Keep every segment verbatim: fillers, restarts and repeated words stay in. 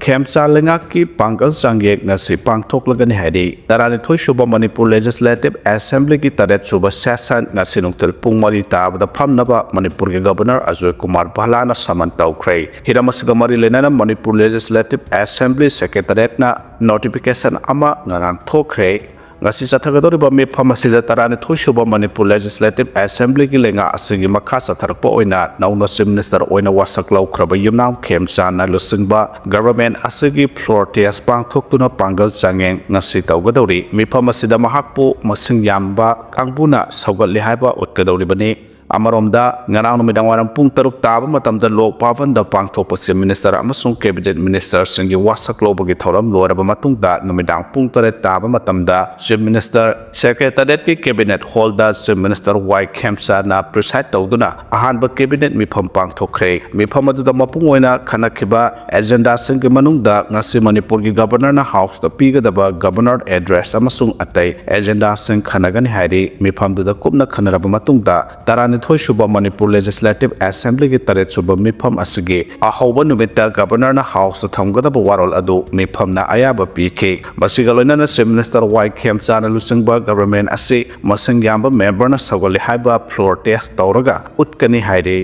ꯈꯦꯝꯆꯥꯟ ꯂꯩꯉꯥꯛꯀꯤ ꯄꯥꯡꯒꯜ ꯆꯥꯡꯌꯦꯡ ꯉꯁꯤ ꯄꯥꯡꯊꯣꯛꯂꯒꯅꯤ ꯍꯥꯏꯔꯤ꯫ ꯇꯔꯥꯅꯤꯊꯣꯏ ꯁꯨꯕ ꯃꯅꯤꯄꯨꯔ ꯂꯦꯖꯤꯁꯂꯦꯇꯤꯚ ꯑꯦꯁꯦꯝꯕ꯭ꯂꯤꯒꯤ ꯇꯔꯦꯠ ꯁꯨꯕ ꯁꯦꯁꯟ ꯉꯁꯤ ꯅꯨꯡꯊꯤꯜ ꯄꯨꯡ ꯃꯔꯤ ꯇꯥꯕꯗ ꯐꯝꯅꯕ ꯃꯅꯤꯄꯨꯔꯒꯤ ꯒꯕꯔꯅꯔ ꯑꯖꯣꯏ ꯀꯨꯃꯥꯔ ꯚꯜꯂꯥꯅ ꯁꯃꯟ ꯇꯧꯈ꯭ꯔꯦ꯫ ꯍꯤꯔꯝ ꯑꯁꯤꯒ ꯃꯔꯤ ꯂꯩꯅꯅ ꯃꯅꯤꯄꯨꯔ ꯂꯦꯖꯤꯁꯂꯦꯇꯤꯚ ꯑꯦꯁꯦꯝꯕ꯭ꯂꯤ ꯁꯦꯀ꯭ꯔꯦꯇꯔꯤꯌꯦꯠꯅ ꯅꯣꯇꯤꯐꯤꯀꯦꯁꯟ ꯑꯃ ꯉꯔꯥꯡ ꯊꯣꯛꯈ꯭ꯔꯦ꯫ ꯉꯁꯤ ꯆꯠꯊꯒꯗꯧꯔꯤꯕ ꯃꯤꯐꯝ ꯑꯁꯤꯗ ꯇꯔꯥꯅꯤꯊꯣꯏ ꯁꯨꯕ ꯃꯅꯤꯄꯨꯔ ꯂꯦꯖꯤꯁꯂꯦꯇꯤꯚ ꯑꯦꯁꯦꯝꯕ꯭ꯂꯤꯒꯤ ꯂꯩꯉꯥꯛ ꯑꯁꯤꯒꯤ ꯃꯈꯥ ꯆꯠꯊꯔꯛꯄ ꯑꯣꯏꯅ ꯅꯧꯅ ꯆꯤꯐ ꯃꯤꯅꯤꯁꯇꯔ ꯑꯣꯏꯅ ꯋꯥꯁꯛ ꯂꯧꯈ꯭ꯔꯕ ꯌꯨꯝꯅꯥꯝ ꯈꯦꯝꯆꯥꯟꯅ ꯂꯨꯆꯤꯡꯕ ꯒꯚꯔꯟꯃꯦꯟꯠ ꯑꯁꯤꯒꯤ ꯐ꯭ꯂꯣꯔ ꯇꯦꯁ ꯄꯥꯡꯊꯣꯛꯇꯨꯅ ꯄꯥꯡꯒꯜ ꯆꯥꯡꯌꯦꯡ ꯉꯁꯤ ꯇꯧꯒꯗꯧꯔꯤ꯫ ꯃꯤꯐꯝ ꯑꯁꯤꯗ ꯃꯍꯥꯛꯄꯨ ꯃꯁꯤꯡ ꯌꯥꯝꯕ ꯀꯥꯡꯕꯨꯅ ꯁꯧꯒꯠꯂꯤ ꯍꯥꯏꯕ ꯎꯠꯀꯗꯧꯔꯤꯕꯅꯤ꯫ ꯑꯃꯔꯣꯝꯗ, ꯉꯔꯥꯡ ꯅꯨꯃꯤꯗꯥꯡ ꯋꯥꯏꯔꯝ ꯄꯨꯡ ꯇꯔꯨꯛ ꯇꯥꯕ ꯃꯇꯝꯗ ꯂꯣꯛ ꯚꯕꯟꯗ ꯄꯥꯡꯊꯣꯛꯄ ꯆꯤꯐ ꯃꯤꯅꯤꯁꯇꯔ ꯑꯃꯁꯨꯡ ꯀꯦꯕꯤꯅꯦꯠ ꯃꯤꯅꯤꯁꯇꯔꯁꯤꯡꯒꯤ ꯋꯥꯁꯛ ꯂꯧꯕꯒꯤ ꯊꯧꯔꯝ ꯂꯣꯏꯔꯕ ꯃꯇꯨꯡꯗ, ꯅꯨꯃꯤꯗꯥꯡ ꯄꯨꯡ ꯇꯔꯦꯠ ꯇꯥꯕ ꯃꯇꯝꯗ ꯆꯤꯐ ꯃꯤꯅꯤꯁꯇꯔ ꯁꯦꯀ꯭ꯔꯦꯇꯔꯤꯌꯦꯠꯀꯤ ꯀꯦꯕꯤꯅꯦꯠ ꯍꯣꯜꯗ ꯆꯤꯐ ꯃꯤꯅꯤꯁꯇꯔ ꯋꯥꯏ ꯈꯦꯝꯆꯥꯟꯅ ꯄ꯭ꯔꯤꯁꯥꯏꯗ ꯇꯧꯗꯨꯅ ꯑꯍꯥꯟꯕ ꯀꯦꯕꯤꯅꯦꯠ ꯃꯤꯐꯝ ꯄꯥꯡꯊꯣꯛꯈ꯭ꯔꯦ꯫ ꯃꯤꯐꯝ ꯑꯗꯨꯗ ꯃꯄꯨꯡ ꯑꯣꯏꯅ ꯈꯟꯅꯈꯤꯕ ꯑꯦꯖꯦꯟꯗꯥꯁꯤꯡꯒꯤ ꯃꯅꯨꯡꯗ ꯉꯁꯤ ꯃꯅꯤꯄꯨꯔꯒꯤ ꯒꯕꯔꯅꯔꯅ ꯍꯥꯎꯁꯇ ꯄꯤꯒꯗꯕ ꯒꯕꯔꯅꯔ ꯑꯦꯗ꯭ꯔꯦꯁ ꯑꯃꯁꯨꯡ ꯑꯇꯩ ꯑꯦꯖꯦꯟꯗꯥꯁꯤꯡ ꯈꯟꯅꯒꯅꯤ ꯍꯥꯏꯔꯤ꯫ ꯃꯤꯐꯝꯗꯨꯗ ꯀꯨꯞꯅ ꯈꯟꯅꯔꯕ ꯃꯇꯨꯡꯗ, ꯇꯔꯥꯅꯤꯊꯣꯏ ꯁꯨꯕ ꯃꯅꯤꯄꯨꯔ ꯂꯦꯖꯤꯁꯂꯦꯇꯤꯚ ꯑꯦꯁꯦꯝꯕ꯭ꯂꯤꯒꯤ ꯇꯔꯦꯠ ꯁꯨꯕ ꯃꯤꯐꯝ ꯑꯁꯤꯒꯤ ꯑꯍꯧꯕ ꯅꯨꯃꯤꯠꯇ ꯒꯕꯔꯅꯔꯅ ꯍꯥꯎꯁꯇ ꯊꯝꯒꯗꯕ ꯋꯥꯔꯣꯜ ꯑꯗꯨ ꯃꯤꯐꯝꯅ ꯑꯌꯥꯕ ꯄꯤꯈꯤ꯫ ꯃꯁꯤꯒ ꯂꯣꯏꯅꯅ ꯆꯤꯐ ꯃꯤꯅꯤꯁꯇꯔ ꯋꯥꯏ ꯈꯦꯝꯆꯥꯟꯅ ꯂꯨꯆꯤꯡꯕ ꯒꯕꯔꯟꯃꯦꯟꯠ ꯑꯁꯤ ꯃꯁꯤꯡ ꯌꯥꯝꯕ ꯃꯦꯝꯕꯔꯅ ꯁꯧꯒꯠꯂꯤ ꯍꯥꯏꯕ ꯐ꯭ꯂꯣꯔ ꯇꯦꯁ ꯇꯧꯔꯒ ꯎꯠꯀꯅꯤ ꯍꯥꯏꯔꯤ꯫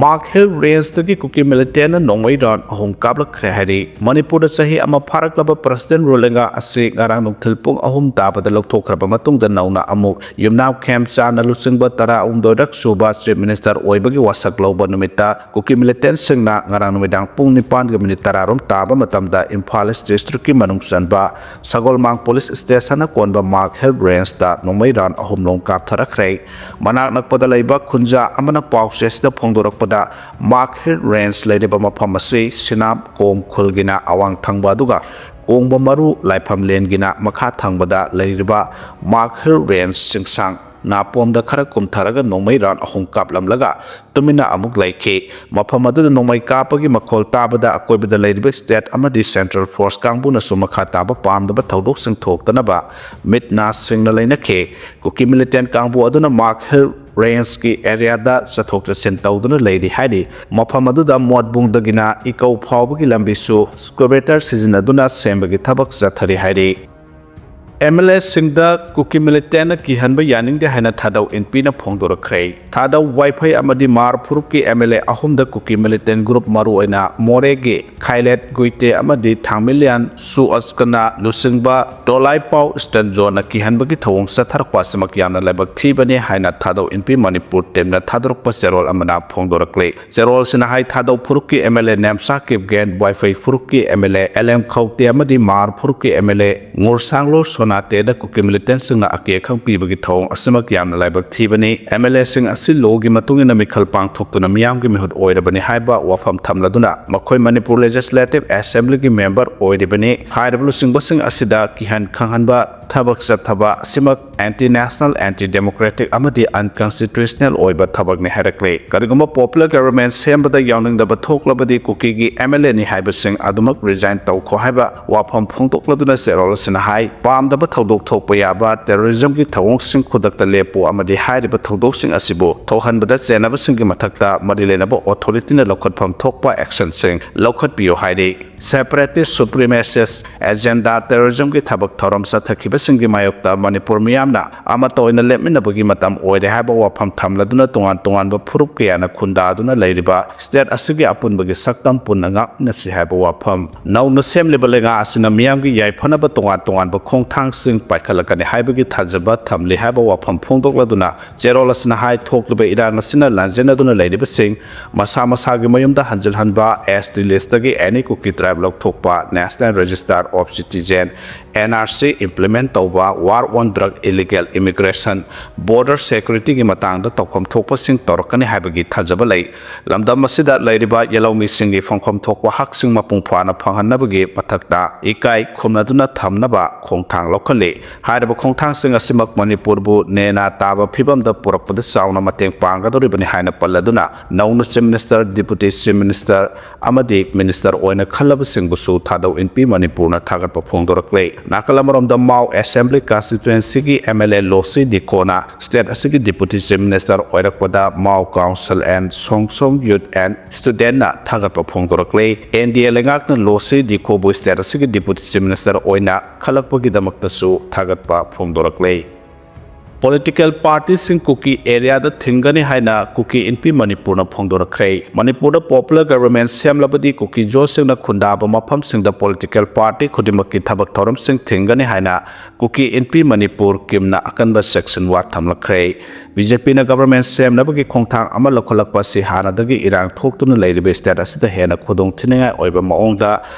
ꯃꯥꯛ ꯍꯤꯜ ꯔꯦꯟꯖꯇꯒꯤ ꯀꯨꯀꯤ ꯃꯤꯂꯤꯇꯦꯟꯠꯅ ꯅꯣꯡꯃꯩ ꯔꯥꯎꯟ ꯑꯍꯨꯝ ꯀꯥꯞꯂꯛꯈ꯭ꯔꯦ ꯍꯥꯏꯔꯤ꯫ ꯃꯅꯤꯄꯨꯔꯗ ꯆꯍꯤ ꯑꯃ ꯐꯥꯔꯛꯂꯕ ꯄ꯭ꯔꯁꯤꯗꯦꯟꯠ ꯔꯨꯂꯤꯡꯒ ꯑꯁꯤ ꯉꯔꯥꯡ ꯅꯨꯡꯊꯤꯜ ꯄꯨꯡ ꯑꯍꯨꯝ ꯇꯥꯕꯗ ꯂꯧꯊꯣꯛꯈ꯭ꯔꯕ ꯃꯇꯨꯡꯗ ꯅꯧꯅ ꯑꯃꯨꯛ ꯌꯨꯝꯅꯥꯝ ꯈꯦꯝꯆꯥꯟꯅ ꯂꯨꯆꯤꯡꯕ ꯇꯔꯥꯍꯨꯝꯗꯣꯏꯔꯛ ꯁꯨꯕ ꯆꯤꯐ ꯃꯤꯅꯤꯁꯇꯔ ꯑꯣꯏꯕꯒꯤ ꯋꯥꯁꯛ ꯂꯧꯕ ꯅꯨꯃꯤꯠꯇ ꯀꯨꯀꯤ ꯃꯤꯂꯤꯇꯦꯟꯠꯁꯤꯡꯅ ꯉꯔꯥꯡ ꯅꯨꯃꯤꯗꯥꯡ ꯄꯨꯡ ꯅꯤꯄꯥꯟꯒ ꯃꯤꯅꯤꯠ ꯇꯔꯥꯔꯣꯝ ꯇꯥꯕ ꯃꯇꯝꯗ ꯏꯝꯐꯥꯜ ꯏꯁ ꯗꯤꯁꯇ꯭ꯔꯤꯛꯀꯤ ꯃꯅꯨꯡ ꯆꯟꯕ ꯁꯒꯣꯜꯃꯥꯡ ꯄꯨꯂꯤꯁ ꯁ꯭ꯇꯦꯁꯟꯅ ꯀꯣꯟꯕ ꯃꯥꯛ ꯍꯤꯜ ꯔꯦꯟꯖꯇ ꯅꯣꯡꯃꯩ ꯔꯥꯎꯟ ꯑꯍꯨꯝꯂꯣꯝ ꯀꯥꯞꯊꯔꯛꯈ꯭ꯔꯦ꯫ ꯃꯅꯥꯛ ꯅꯛꯄꯗ ꯂꯩꯕ ꯈꯨꯟꯖꯥ ꯑꯃꯅ ꯄꯥꯎꯆꯦꯁꯤꯗ ꯐꯣꯡꯗꯣꯔꯛꯄꯗ, ꯃꯥꯛ ꯍꯤꯜ ꯔꯦꯟꯖ ꯂꯩꯔꯤꯕ ꯃꯐꯝ ꯑꯁꯤ ꯁꯤꯅꯥꯞ ꯀꯣꯡ ꯈꯨꯜꯒꯤꯅ ꯑꯋꯥꯡ ꯊꯪꯕ, ꯑꯗꯨꯒ ꯀꯣꯡꯕ ꯃꯔꯨ ꯂꯥꯏꯐꯝꯂꯦꯟꯒꯤꯅ ꯃꯈꯥ ꯊꯪꯕꯗ ꯂꯩꯔꯤꯕ ꯃꯥꯛ ꯍꯤꯜ ꯔꯦꯟꯖ ꯆꯤꯡꯁꯥꯡ ꯅꯥꯄꯣꯝꯗ ꯈꯔ ꯀꯨꯝꯊꯔꯒ ꯅꯣꯡꯃꯩ ꯔꯥꯎꯟ ꯑꯍꯨꯝ ꯀꯥꯞꯂꯝꯂꯒ ꯇꯨꯃꯤꯟꯅ ꯑꯃꯨꯛ ꯂꯩꯈꯤ꯫ ꯃꯐꯝ ꯑꯗꯨꯗ ꯅꯣꯡꯃꯩ ꯀꯥꯞꯄꯒꯤ ꯃꯈꯣꯜ ꯇꯥꯕꯗ ꯑꯀꯣꯏꯕꯗ ꯂꯩꯔꯤꯕ ꯁ꯭ꯇꯦꯠ ꯑꯃꯗꯤ ꯁꯦꯟꯇ꯭ꯔꯦꯜ ꯐꯣꯔꯁ ꯀꯥꯡꯕꯨꯅꯁꯨ ꯃꯈꯥ ꯇꯥꯕ ꯄꯥꯝꯗꯕ ꯊꯧꯗꯣꯛꯁꯤꯡ ꯊꯣꯛꯇꯅꯕ ꯃꯤꯠ ꯅꯥ ꯁꯤꯡꯅ ꯂꯩꯅꯈꯤ꯫ ꯀꯨꯀꯤ ꯃꯤꯂꯤꯇꯦꯟꯠ ꯀꯥꯡꯕꯨ ꯑꯗꯨꯅ ꯃꯥꯛ ꯍꯤꯜ ꯔꯦꯟꯖꯀꯤ ꯑꯦꯔꯤꯌꯥꯗ ꯆꯠꯊꯣꯛ ꯆꯠꯁꯤꯟ ꯇꯧꯗꯨꯅ ꯂꯩꯔꯤ ꯍꯥꯏꯔꯤ꯫ ꯃꯐꯝ ꯑꯗꯨꯗ ꯃꯣꯠꯕꯨꯡꯗꯒꯤꯅ ꯏꯀꯧ ꯐꯥꯎꯕꯒꯤ ꯂꯝꯕꯤꯁꯨ excavator ꯁꯤꯖꯤꯟꯅꯗꯨꯅ ꯁꯦꯝꯕꯒꯤ ꯊꯕꯛ ꯆꯠꯊꯔꯤ ꯍꯥꯏꯔꯤ꯫ ꯑꯦꯝ ꯑꯦꯜ ꯑꯦꯁꯤꯡꯗ ꯀꯨꯀꯤ ꯃꯤꯂꯤꯇꯦꯟꯅ ꯀꯤꯍꯟꯕ ꯌꯥꯅꯤꯡꯗꯦ ꯍꯥꯏꯅ ꯊꯥꯗꯧ ꯏꯟꯄꯤꯅ ꯐꯣꯡꯗꯣꯔꯛꯈ꯭ꯔꯦ꯫ ꯊꯥꯗꯧ ꯋꯥꯏꯐꯩ ꯑꯃꯗꯤ ꯃꯥꯔ ꯐꯨꯔꯨꯞꯀꯤ ꯑꯦꯝ ꯑꯦꯜ ꯑꯦ ꯑꯍꯨꯝꯗ ꯀꯨꯀꯤ ꯃꯤꯂꯤꯇꯦꯟ ꯒ꯭ꯔꯨꯞ, ꯃꯔꯨꯑꯣꯏꯅ ꯃꯣꯔꯦꯒꯤ ꯈꯥꯏꯂꯦꯠ ꯒꯨꯏꯇꯦ ꯑꯃꯗꯤ ꯊꯥꯡꯃꯤꯂꯤꯌꯥꯟ ꯁꯨ ꯑꯁꯀꯅ ꯂꯨꯆꯤꯡꯕ ꯗꯣꯂꯥꯏꯄꯥꯎ ꯏꯁꯇꯔꯟ ꯖꯣꯟꯅ ꯀꯤꯍꯟꯕꯒꯤ ꯊꯧꯑꯣꯡ ꯆꯠꯊꯔꯛꯄ ꯑꯁꯤꯃꯛ ꯌꯥꯝꯅ ꯂꯥꯏꯕꯛ ꯊꯤꯕꯅꯤ ꯍꯥꯏꯅ ꯊꯥꯗꯧ ꯏꯟꯄꯤ ꯃꯅꯤꯄꯨꯔ ꯇꯤꯝꯅ ꯊꯥꯗꯣꯔꯛꯄ ꯆꯦꯔꯣꯜ ꯑꯃꯅ ꯐꯣꯡꯗꯣꯔꯛꯂꯤ꯫ ꯆꯦꯔꯣꯜꯁꯤꯅ ꯍꯥꯏ, ꯊꯥꯗꯧ ꯐꯨꯔꯨꯞꯀꯤ M L A Nemcha Kipgen, Vaiphei ꯐꯨꯔꯨꯞꯀꯤ M L A L M Khaute ꯑꯃꯗꯤ ꯃꯥꯔ ꯐꯨꯔꯨꯞꯀꯤ ꯑꯦꯝ ꯑꯦꯜ ꯑꯦ ꯉꯨꯔꯁꯥꯡꯂꯣ ꯁꯣꯅꯥꯇꯦꯗ ꯀꯨꯀꯤ ꯃꯤꯂꯤꯇꯦꯟꯁꯤꯡꯅ ꯑꯀꯤ ꯑꯈꯪ ꯄꯤꯕꯒꯤ ꯊꯧꯑꯣꯡ ꯑꯁꯤꯃꯛ ꯌꯥꯝꯅ ꯂꯥꯏꯕꯛ ꯊꯤꯕꯅꯤ꯫ ꯑꯦꯝ ꯑꯦꯜ ꯑꯦꯁꯤꯡ ꯑꯁꯤ ꯂꯣꯒꯤ ꯃꯇꯨꯡ ꯏꯟꯅ ꯃꯤꯈꯜ ꯄꯥꯡꯊꯣꯛꯇꯨꯅ ꯃꯤꯌꯥꯝꯒꯤ ꯃꯤꯍꯨꯠ ꯑꯣꯏꯔꯕꯅꯤ ꯍꯥꯏꯕ ꯋꯥꯐꯝ ꯊꯝꯂꯗꯨꯅ ꯃꯈꯣꯏ ꯃꯅꯤꯄꯨꯔ ꯂꯦꯖꯤꯁꯂꯦꯇꯤꯚ ꯑꯦꯁꯦꯝꯕ꯭ꯂꯤꯒꯤ ꯃꯦꯝꯕꯔ ꯑꯣꯏꯔꯤꯕꯅꯤ꯫ ꯍꯥꯏꯔꯤꯕ ꯂꯨꯆꯤꯡꯕꯁꯤꯡ ꯑꯁꯤꯗ ꯀꯤꯍꯟ ꯈꯪꯍꯟꯕ ꯊꯕꯛ ꯆꯠꯊꯕ ꯑꯁꯤꯃꯛ ꯑꯦꯟꯇꯤ ꯅꯦꯁꯅꯦꯜ, ꯑꯦꯟꯇꯤ ꯗꯦꯃꯣꯀ꯭ꯔꯦꯇꯤꯛ ꯑꯃꯗꯤ ꯑꯟꯀꯟꯁꯇꯤꯇ꯭ꯌꯨꯁꯅꯦꯜ ꯑꯣꯏꯕ ꯊꯕꯛꯅꯤ ꯍꯥꯏꯔꯛꯂꯤ꯫ ꯀꯔꯤꯒꯨꯝꯕ ꯄꯣꯄꯨꯂꯔ ꯒꯕꯔꯟꯃꯦꯟ ꯁꯦꯝꯕꯗ ꯌꯥꯎꯅꯤꯡꯗꯕ ꯊꯣꯛꯂꯕꯗꯤ ꯀꯨꯀꯤꯒꯤ ꯑꯦꯝ ꯑꯦꯜ ꯑꯦꯅꯤ ꯍꯥꯏꯕꯁꯤꯡ ꯑꯗꯨꯃꯛ ꯔꯤꯖꯥꯏꯟ ꯇꯧꯈꯣ ꯍꯥꯏꯕ ꯋꯥꯐꯝ ꯐꯣꯡꯗꯣꯛꯂꯗꯨꯅ ꯆꯦꯔꯣꯜ ꯑꯁꯤꯅ ꯍꯥꯏ, ꯄꯥꯝꯗꯕ ꯊꯧꯗꯣꯛ ꯊꯣꯛꯄ ꯌꯥꯕ ꯇꯦꯔꯣꯔꯤꯖꯝꯒꯤ ꯊꯧꯑꯣꯡꯁꯤꯡ ꯈꯨꯗꯛꯇ ꯂꯦꯞꯄꯨ ꯑꯃꯗꯤ ꯍꯥꯏꯔꯤꯕ ꯊꯧꯗꯣꯛꯁꯤꯡ ꯑꯁꯤꯕꯨ ꯊꯣꯛꯍꯟꯕꯗ ꯆꯦꯟꯅꯕꯁꯤꯡꯒꯤ ꯃꯊꯛꯇ ꯃꯔꯤ ꯂꯩꯅꯕ ꯑꯣꯊꯣꯔꯤꯇꯤꯅ ꯂꯧꯈꯠꯐꯝ ꯊꯣꯛꯄ ꯑꯦꯛꯁꯟꯁꯤꯡ ꯂꯧꯈꯠꯄꯤꯌꯨ ꯍꯥꯏꯔꯤ꯫ ꯁꯦꯄꯔꯦꯇꯤꯁ ꯁꯨꯄ꯭ꯔꯤꯃꯦꯁꯤꯁ ꯑꯦꯖꯦꯟꯗꯥ ꯇꯦꯔꯣꯔꯤꯖꯝꯒꯤ ꯊꯕꯛ ꯊꯧꯔꯝ ꯆꯠꯊꯈꯤꯕꯁꯤꯡꯒꯤ ꯃꯥꯌꯣꯛꯇ ꯃꯅꯤꯄꯨꯔ ꯃꯤꯌꯥꯝꯅ ꯑꯃꯠꯇ ꯑꯣꯏꯅ ꯂꯦꯞꯃꯤꯟꯅꯕꯒꯤ ꯃꯇꯝ ꯑꯣꯏꯔꯦ ꯍꯥꯏꯕ ꯋꯥꯐꯝ ꯊꯝꯂꯗꯨꯅ ꯇꯣꯉꯥꯟ ꯇꯣꯉꯥꯟꯕ ꯐꯨꯔꯨꯞ ꯀꯌꯥꯅ ꯈꯨꯟꯗꯥꯗꯨꯅ ꯂꯩꯔꯤꯕ ꯁ꯭ꯇꯦꯠ ꯑꯁꯤꯒꯤ ꯑꯄꯨꯟꯕꯒꯤ ꯁꯛꯇꯝ ꯄꯨꯟꯅ ꯉꯥꯛꯃꯤꯟꯅꯁꯤ ꯍꯥꯏꯕ ꯋꯥꯐꯝ, ꯅꯧꯅ ꯁꯦꯝꯂꯤꯕ ꯂꯩꯉꯥꯛ ꯑꯁꯤꯅ ꯃꯤꯌꯥꯝꯒꯤ ꯌꯥꯏꯐꯅꯕ ꯇꯣꯉꯥꯟ ꯇꯣꯉꯥꯟꯕ ꯈꯣꯡꯊꯥꯡꯁꯤꯡ ꯄꯥꯏꯈꯠꯂꯛꯀꯅꯤ ꯍꯥꯏꯕꯒꯤ ꯊꯥꯖꯕ ꯊꯝꯂꯤ ꯍꯥꯏꯕ ꯋꯥꯐꯝ ꯐꯣꯡꯗꯣꯛꯂꯗꯨꯅ ꯆꯦꯔꯣꯜ ꯑꯁꯤꯅ ꯍꯥꯏ, ꯊꯣꯛꯂꯤꯕ ꯏꯔꯥꯡ ꯑꯁꯤꯅ ꯂꯥꯟꯖꯦꯟꯅꯗꯨꯅ ꯂꯩꯔꯤꯕꯁꯤꯡ ꯃꯁꯥ ꯃꯁꯥꯒꯤ ꯃꯌꯨꯝꯗ ꯍꯟꯖꯤꯜꯍꯟꯕ, ꯑꯦꯁ ꯇꯤ ꯂꯤꯁꯇꯒꯤ ꯑꯦꯅꯤ ꯀꯨꯀꯤ ꯇ꯭ꯔꯥꯏꯕ ꯂꯧꯊꯣꯛꯄ, National Register of Citizen, N R C implement ꯇꯧꯕ, War on Drug, Illegal Immigration, border ꯁꯦꯀ꯭ꯌꯨꯔꯤꯇꯤꯒꯤ ꯃꯇꯥꯡꯗ ꯇꯧꯐꯝ ꯊꯣꯛꯄꯁꯤꯡ ꯇꯧꯔꯛꯀꯅꯤ ꯍꯥꯏꯕꯒꯤ ꯊꯥꯖꯕ ꯂꯩ꯫ ꯂꯝꯗꯝ ꯑꯁꯤꯗ ꯂꯩꯔꯤꯕ ꯌꯦꯜꯍꯧꯃꯤꯁꯤꯡꯒꯤ ꯐꯪꯐꯝ ꯊꯣꯛꯄ ꯍꯛꯁꯤꯡ ꯃꯄꯨꯡ ꯐꯥꯅ ꯐꯪꯍꯟꯅꯕꯒꯤ ꯃꯊꯛꯇ ꯏꯀꯥꯏ ꯈꯨꯝꯅꯗꯨꯅ ꯊꯝꯅꯕ ꯈꯣꯡꯊꯥꯡ ꯂꯧꯈꯠꯂꯤ꯫ ꯍꯥꯏꯔꯤꯕ ꯈꯣꯡꯊꯥꯡꯁꯤꯡ ꯑꯁꯤꯃꯛ ꯃꯅꯤꯄꯨꯔꯕꯨ ꯅꯦꯅꯥ ꯇꯥꯕ ꯐꯤꯕꯝꯗ ꯄꯨꯔꯛꯄꯗ ꯆꯥꯎꯅ ꯃꯇꯦꯡ ꯄꯥꯡꯒꯗꯧꯔꯤꯕꯅꯤ ꯍꯥꯏꯅ ꯄꯜꯂꯗꯨꯅ ꯅꯧꯅ Chief Minister, Deputy Chief Minister ꯑꯃꯗꯤ ꯃꯤꯅꯤꯁꯇꯔ ꯑꯣꯏꯅ ꯈꯜꯂꯕꯁꯤꯡꯕꯨꯁꯨ ꯊꯥꯗꯧ ꯏꯟꯄꯤ ꯃꯅꯤꯄꯨꯔꯅ ꯊꯥꯒꯠꯄ ꯐꯣꯡꯗꯣꯔꯛꯂꯦ꯫ ꯅꯥꯀꯜ ꯑꯃꯔꯣꯝꯗ, ꯃꯥꯎ Assembly Constituencyꯒꯤ MLA ꯂꯣꯁꯤ ꯗꯤꯀꯣꯅ state ꯑꯁꯤꯒꯤ Deputy Chief Minister ꯑꯣꯏꯔꯛꯄꯗ Mao Council and Songsong Youth and Studentꯅ ꯊꯥꯒꯠꯄ ꯐꯣꯡꯗꯣꯔꯛꯂꯦ꯫ NDA ꯂꯩꯉꯥꯛꯅ ꯂꯣꯁꯤ ꯗꯤꯀꯣꯕꯨ state ꯑꯁꯤꯒꯤ Deputy Chief Minister ꯑꯣꯏꯅ ꯈꯜꯂꯛꯄꯒꯤꯗꯃꯛꯇꯁꯨ ꯊꯥꯒꯠꯄ ꯐꯣꯡꯗꯣꯔꯛꯂꯦ꯫ Political partyꯁꯤꯡ ꯀꯨꯀꯤ areaꯗ ꯊꯤꯡꯒꯅꯤ ꯍꯥꯏꯅ ꯀꯨꯀꯤ ꯏꯟꯄꯤ ꯃꯅꯤꯄꯨꯔꯅ ꯐꯣꯡꯗꯣꯔꯛꯈ꯭ꯔꯦ꯫ ꯃꯅꯤꯄꯨꯔꯗ popular government ꯁꯦꯝꯂꯕꯗꯤ ꯀꯨꯀꯤꯖꯣꯁꯤꯡꯅ ꯈꯨꯟꯗꯥꯕ ꯃꯐꯝꯁꯤꯡꯗ political party ꯈꯨꯗꯤꯡꯃꯛꯀꯤ ꯊꯕꯛ ꯊꯧꯔꯝꯁꯤꯡ ꯊꯤꯡꯒꯅꯤ ꯍꯥꯏꯅ ꯀꯨꯀꯤ ꯏꯟꯄꯤ ꯃꯅꯤꯄꯨꯔ ꯀꯤꯝꯅ ꯑꯀꯟꯕ ꯆꯦꯛꯁꯤꯟꯋꯥ ꯊꯝꯂꯛꯈ꯭ꯔꯦ꯫ BJPꯅ government ꯁꯦꯝꯅꯕꯒꯤ ꯈꯣꯡꯊꯥꯡ ꯑꯃ ꯂꯧꯈꯠꯂꯛꯄ ꯑꯁꯤ ꯍꯥꯟꯅꯗꯒꯤ ꯏꯔꯥꯡ ꯊꯣꯛꯇꯨꯅ ꯂꯩꯔꯤꯕ state ꯑꯁꯤꯗ ꯍꯦꯟꯅ ꯈꯨꯗꯣꯡꯊꯤꯅꯤꯡꯉꯥꯏ ꯑꯣꯏꯕ ꯃꯑꯣꯡꯗ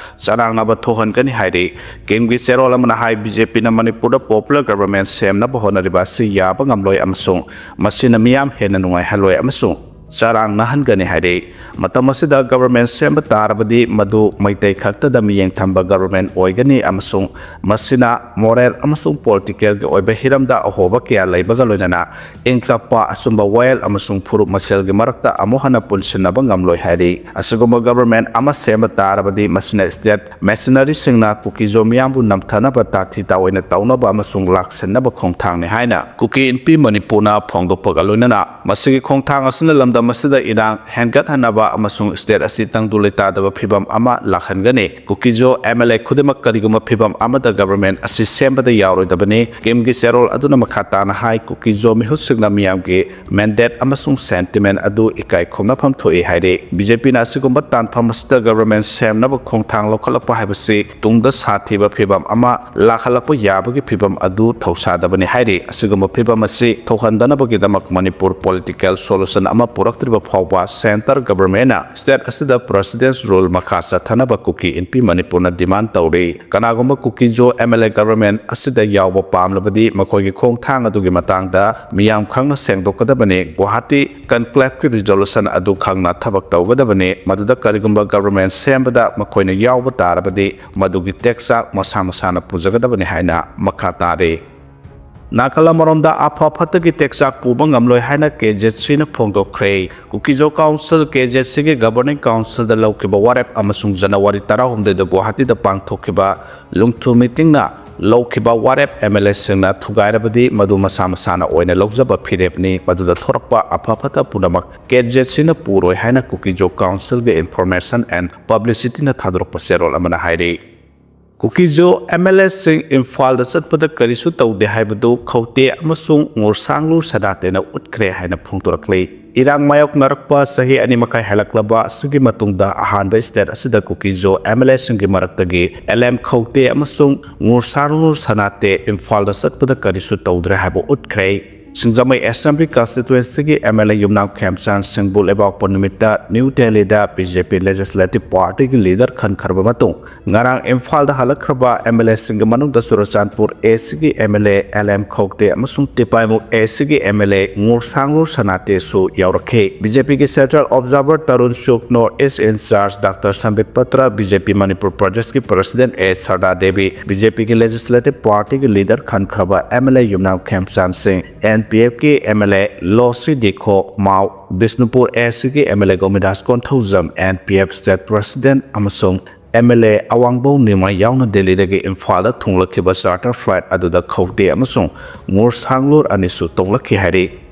ꯆꯔꯥꯡꯅꯕ ꯊꯣꯛꯍꯟꯒꯅꯤ ꯍꯥꯏꯔꯤ꯫ ꯀꯤꯝꯒꯤ ꯆꯦꯔꯣꯜ ꯑꯃꯅ ꯍꯥꯏ, BJPꯅ ꯃꯅꯤꯄꯨꯔꯗ popular government ꯁꯦꯝꯅꯕ ꯍꯣꯠꯅꯔꯤꯕ ꯑꯁꯤ ꯌꯥꯕ ꯉꯝꯂꯣꯏ ꯑꯃꯁꯨꯡ ꯃꯁꯤꯅ ꯃꯤꯌꯥꯝ ꯍꯦꯟꯅ ꯅꯨꯡꯉꯥꯏꯍꯜꯂꯣꯏ ꯑꯃꯁꯨꯡ ꯆꯔꯥꯡꯅꯍꯟꯒꯅꯤ ꯍꯥꯏꯔꯤ꯫ ꯃꯇꯝ ꯑꯁꯤꯗ government ꯁꯦꯝꯕ ꯇꯥꯔꯕꯗꯤ ꯃꯗꯨ ꯃꯩꯇꯩ ꯈꯛꯇꯗ ꯃꯤꯠꯌꯦꯡ ꯊꯝꯕ government ꯑꯣꯏꯒꯅꯤ ꯑꯃꯁꯨꯡ ꯃꯁꯤꯅ moral ꯑꯃꯁꯨꯡ politicalꯒꯤ ꯑꯣꯏꯕ ꯍꯤꯔꯝꯗ ꯑꯍꯣꯕ ꯀꯌꯥ ꯂꯩꯕꯒ ꯂꯣꯏꯅꯅ ꯏꯪ ꯇꯞꯄ, ꯑꯆꯨꯝꯕ ꯋꯥꯌꯦꯜ ꯑꯃꯁꯨꯡ ꯐꯨꯔꯨꯞ ꯃꯁꯦꯜꯒꯤ ꯃꯔꯛꯇ ꯑꯃꯨꯛ ꯍꯟꯅ ꯄꯨꯟꯁꯤꯟꯅꯕ ꯉꯝꯂꯣꯏ ꯍꯥꯏꯔꯤ꯫ ꯑꯁꯤꯒꯨꯝꯕ government ꯑꯃ ꯁꯦꯝꯕ ꯇꯥꯔꯕꯗꯤ ꯃꯁꯤꯅ state mercenaryꯁꯤꯡꯅ ꯀꯨꯀꯤꯖꯣ ꯃꯤꯌꯥꯝꯕꯨ ꯅꯝꯊꯅꯕ ꯇꯥꯊꯤ ꯇꯥꯑꯣꯏꯅ ꯇꯧꯅꯕ ꯑꯃꯁꯨꯡ ꯂꯥꯛꯁꯤꯟꯅꯕ ꯈꯣꯡꯊꯥꯡꯅꯤ ꯍꯥꯏꯅ ꯀꯨꯀꯤ ꯏꯟꯄꯤ ꯃꯅꯤꯄꯨꯔꯅ ꯐꯣꯡꯗꯣꯛꯄꯒ ꯂꯣꯏꯅꯅ ꯃꯁꯤꯒꯤ ꯈꯣꯡꯊꯥꯡ ꯑꯁꯤꯅ ꯂꯝꯗꯝ ꯑꯁꯤꯗ ꯏꯔꯥꯡ ꯍꯦꯟꯒꯠꯍꯟꯅꯕ ꯑꯃꯁꯨꯡ state ꯑꯁꯤ ꯇꯪꯗꯨ ꯂꯩꯇꯥꯗꯕ ꯐꯤꯕꯝ ꯑꯃ ꯂꯥꯛꯍꯟꯒꯅꯤ꯫ ꯀꯨꯀꯤꯖꯣ MLA ꯈꯨꯗꯤꯡꯃꯛ ꯀꯔꯤꯒꯨꯝꯕ ꯐꯤꯕꯝ ꯑꯃꯗ government ꯑꯁꯤ ꯁꯦꯝꯕꯗ ꯌꯥꯎꯔꯣꯏꯗꯕꯅꯤ꯫ ꯀꯤꯝꯒꯤ ꯆꯦꯔꯣꯜ ꯑꯗꯨꯅ ꯃꯈꯥ ꯇꯥꯅ ꯍꯥꯏ, ꯀꯨꯀꯤꯖꯣ ꯃꯤꯍꯨꯠꯁꯤꯡꯅ ꯃꯤꯌꯥꯝꯒꯤ mandate ꯑꯃꯁꯨꯡ sentiment ꯑꯗꯨ ꯏꯀꯥꯏ ꯈꯨꯝꯅꯐꯝ ꯊꯣꯛꯏ ꯍꯥꯏꯔꯤ꯫ BJPꯅ ꯑꯁꯤꯒꯨꯝꯕ ꯇꯥꯟꯐꯝ ꯑꯁꯤꯗ government ꯁꯦꯝꯅꯕ ꯈꯣꯡꯊꯥꯡ ꯂꯧꯈꯠꯂꯛꯄ ꯍꯥꯏꯕꯁꯤ ꯇꯨꯡꯗ ꯁꯥꯊꯤꯕ ꯐꯤꯕꯝ ꯑꯃ ꯂꯥꯛꯍꯜꯂꯛꯄ ꯌꯥꯕꯒꯤ ꯐꯤꯕꯝ ꯑꯗꯨ ꯊꯧꯁꯥꯗꯕꯅꯤ ꯍꯥꯏꯔꯤ꯫ ꯑꯁꯤꯒꯨꯝꯕ ꯐꯤꯕꯝ ꯑꯁꯤ ꯊꯣꯛꯍꯟꯗꯅꯕꯒꯤꯗꯃꯛ ꯃꯅꯤꯄꯨꯔ political solution ꯑꯃ ꯄꯨꯔꯛꯇ꯭ꯔꯤꯕ ꯐꯥꯎꯕ centre governmentꯅ state ꯑꯁꯤꯗ President's Rule ꯃꯈꯥ ꯆꯠꯊꯅꯕ ꯀꯨꯀꯤ ꯏꯟꯄꯤ ꯃꯅꯤꯄꯨꯔꯅ demand ꯇꯧꯔꯤ꯫ ꯀꯅꯥꯒꯨꯝꯕ ꯀꯨꯀꯤꯖꯣ MLA government ꯑꯁꯤꯗ ꯌꯥꯎꯕ ꯄꯥꯝꯂꯕꯗꯤ ꯃꯈꯣꯏꯒꯤ ꯈꯣꯡꯊꯥꯡ ꯑꯗꯨꯒꯤ ꯃꯇꯥꯡꯗ ꯃꯤꯌꯥꯝ ꯈꯪꯅ ꯁꯦꯡꯗꯣꯛꯀꯗꯕꯅꯤ꯫ ꯒꯨꯋꯥꯍꯥꯇꯤ conclaveꯀꯤ resolution ꯑꯗꯨ ꯈꯪꯅ ꯊꯕꯛ ꯇꯧꯒꯗꯕꯅꯤ꯫ ꯃꯗꯨꯗ ꯀꯔꯤꯒꯨꯝꯕ government ꯁꯦꯝꯕꯗ ꯃꯈꯣꯏꯅ ꯌꯥꯎꯕ ꯇꯥꯔꯕꯗꯤ ꯃꯗꯨꯒꯤ ꯇꯦꯛꯆꯥꯛ ꯃꯁꯥ ꯃꯁꯥꯅ ꯄꯨꯖꯒꯗꯕꯅꯤ ꯍꯥꯏꯅ ꯃꯈꯥ ꯇꯥꯔꯤ꯫ ꯅꯥꯀꯜ ꯑꯃꯔꯣꯝꯗ, ꯑꯐ ꯐꯠꯇꯒꯤ ꯇꯦꯛꯆꯥꯛ ꯄꯨꯕ ꯉꯝꯂꯣꯏ ꯍꯥꯏꯅ KZCꯅ ꯐꯣꯡꯗꯣꯛꯈ꯭ꯔꯦ꯫ ꯀꯨꯀꯤꯖꯣ Council, KZCꯒꯤ Governing Councilꯗ ꯂꯧꯈꯤꯕ ꯋꯥꯔꯦꯞ ꯑꯃꯁꯨꯡ January ꯇꯔꯥꯍꯨꯝꯗꯣꯏꯗ ꯒꯨꯋꯥꯍꯥꯇꯤꯗ ꯄꯥꯡꯊꯣꯛꯈꯤꯕ ꯂꯨꯡꯊꯨ meetingꯅ ꯂꯧꯈꯤꯕ ꯋꯥꯔꯦꯞ ꯑꯦꯝ ꯑꯦꯜ ꯑꯦꯁꯤꯡꯅ ꯊꯨꯒꯥꯏꯔꯕꯗꯤ ꯃꯗꯨ ꯃꯁꯥ ꯃꯁꯥꯅ ꯑꯣꯏꯅ ꯂꯧꯖꯕ ꯐꯤꯔꯦꯞꯅꯤ꯫ ꯃꯗꯨꯗ ꯊꯣꯔꯛꯄ ꯑꯐ ꯐꯠꯇ ꯄꯨꯝꯅꯃꯛ ꯀꯦꯟꯖꯦꯠꯁꯤꯅ ꯄꯨꯔꯣꯏ ꯍꯥꯏꯅ ꯀꯨꯀꯤꯖꯣ ꯀꯥꯎꯟꯁꯤꯜꯒꯤ Information and Publicityꯅ ꯊꯥꯗꯣꯔꯛꯄ ꯆꯦꯔꯣꯜ ꯑꯃꯅ ꯍꯥꯏꯔꯤ꯫ ꯀꯨꯀꯤꯖꯣ ꯑꯦꯝ ꯑꯦꯜ ꯑꯦꯁꯤꯡ ꯏꯝꯐꯥꯜꯗ ꯆꯠꯄꯗ ꯀꯔꯤꯁꯨ ꯇꯧꯗꯦ ꯍꯥꯏꯕꯗꯨ ꯈꯧꯇꯦ ꯑꯃꯁꯨꯡ ꯉꯨꯔꯁꯥꯡꯂꯨꯔ ꯁꯅꯥꯇꯦꯅ ꯎꯠꯈ꯭ꯔꯦ ꯍꯥꯏꯅ ꯐꯣꯡꯗꯣꯔꯛꯂꯤ꯫ ꯏꯔꯥꯡ ꯃꯥꯌꯣꯛꯅꯔꯛꯄ ꯆꯍꯤ ꯑꯅꯤ ꯃꯈꯥꯏ ꯍꯦꯜꯂꯛꯂꯕ ꯑꯁꯤꯒꯤ ꯃꯇꯨꯡꯗ ꯑꯍꯥꯟꯕ ꯁ꯭ꯇꯦꯠ ꯑꯁꯤꯗ ꯀꯨꯀꯤꯖꯣ ꯑꯦꯝ ꯑꯦꯜ ꯑꯦꯁꯤꯡꯒꯤ ꯃꯔꯛꯇꯒꯤ ꯑꯦꯜ ꯑꯦꯝ ꯈꯧꯇꯦ ꯑꯃꯁꯨꯡ ꯉꯨꯔꯁꯥꯡꯂꯨꯔ ꯁꯅꯥꯇꯦ ꯏꯝꯐꯥꯜꯗ ꯆꯠꯄꯗ ꯀꯔꯤꯁꯨ ꯇꯧꯗ꯭ꯔꯦ ꯍꯥꯏꯕ ꯎꯠꯈ꯭ꯔꯦ꯫ ꯁꯤꯡꯖꯃꯩ assembly ꯀꯟꯁꯇꯤꯇ꯭ꯋꯦꯟꯁꯤꯒꯤ M L A Yumnam ꯈꯦꯝꯆꯥꯟ ꯁꯤꯡꯕꯨ ꯂꯩꯕꯥꯛꯄꯣꯛꯄ ꯅꯨꯃꯤꯠꯇ ꯅ꯭ꯌꯨ ꯗꯦꯜꯂꯤꯗ ꯕꯤ ꯖꯦ ꯄꯤ ꯂꯦꯖꯤꯁꯂꯦꯇꯤꯚ ꯄꯥꯔꯇꯤꯒꯤ ꯂꯤꯗꯔ ꯈꯟꯈ꯭ꯔꯕ ꯃꯇꯨꯡ ꯉꯔꯥꯡ ꯏꯝꯐꯥꯜꯗ ꯍꯜꯂꯛꯈ꯭ꯔꯕ ꯑꯦꯝ ꯑꯦꯜ ꯑꯦꯁꯤꯡꯒꯤ ꯃꯅꯨꯡꯗ ꯆꯨꯔꯆꯥꯟꯄꯨꯔ ꯑꯦ ꯁꯤꯒꯤ M L A L M Khaute ꯑꯃꯁꯨꯡ ꯇꯤꯄꯥꯏꯃꯨꯛ ꯑꯦ ꯁꯤꯒꯤ ꯑꯦꯝ ꯑꯦꯜ ꯑꯦ ꯉꯨꯔꯁꯥꯡꯂꯨꯔ ꯁꯅꯥꯇꯦꯁꯨ ꯌꯥꯎꯔꯛꯈꯤ꯫ ꯕꯤ ꯖꯦ ꯄꯤꯒꯤ central observer Tarun Chugh, north east incharge doctor Sambit Patra, B J P Manipur ꯄ꯭ꯔꯗꯦꯁꯀꯤ president A Sharda Devi, B J ꯄꯤꯒꯤ ꯂꯦꯖꯤꯁꯂꯦꯇꯤꯚ ꯄꯥꯔꯇꯤꯒꯤ ꯂꯤꯗꯔ ꯈꯟꯈ꯭ꯔꯕ M L A Yumnam Khemchand Singh, N P ꯑꯦꯐꯀꯤ M L A Losii Dikho Mao, Bishnupur A ꯁꯤꯒꯤ ꯑꯦꯝ ꯑꯦꯜ ꯑꯦ ꯒꯣꯃꯤꯗꯥꯁ Konthoujam, N P F state president ꯑꯃꯁꯨꯡ M L A Awangbow Newmai ꯌꯥꯎꯅ ꯗꯦꯜꯂꯤꯗꯒꯤ ꯏꯝꯐꯥꯜꯗ ꯊꯨꯡꯂꯛꯈꯤꯕ ꯆꯥꯔꯇꯔ ꯐ꯭ꯂꯥꯏꯠ ꯑꯗꯨꯗ ꯈꯧꯇꯦ ꯑꯃꯁꯨꯡ ꯉꯨꯔꯁꯥꯡꯂꯨꯔ ꯑꯅꯤꯁꯨ ꯇꯣꯡꯂꯛꯈꯤ ꯍꯥꯏꯔꯤ꯫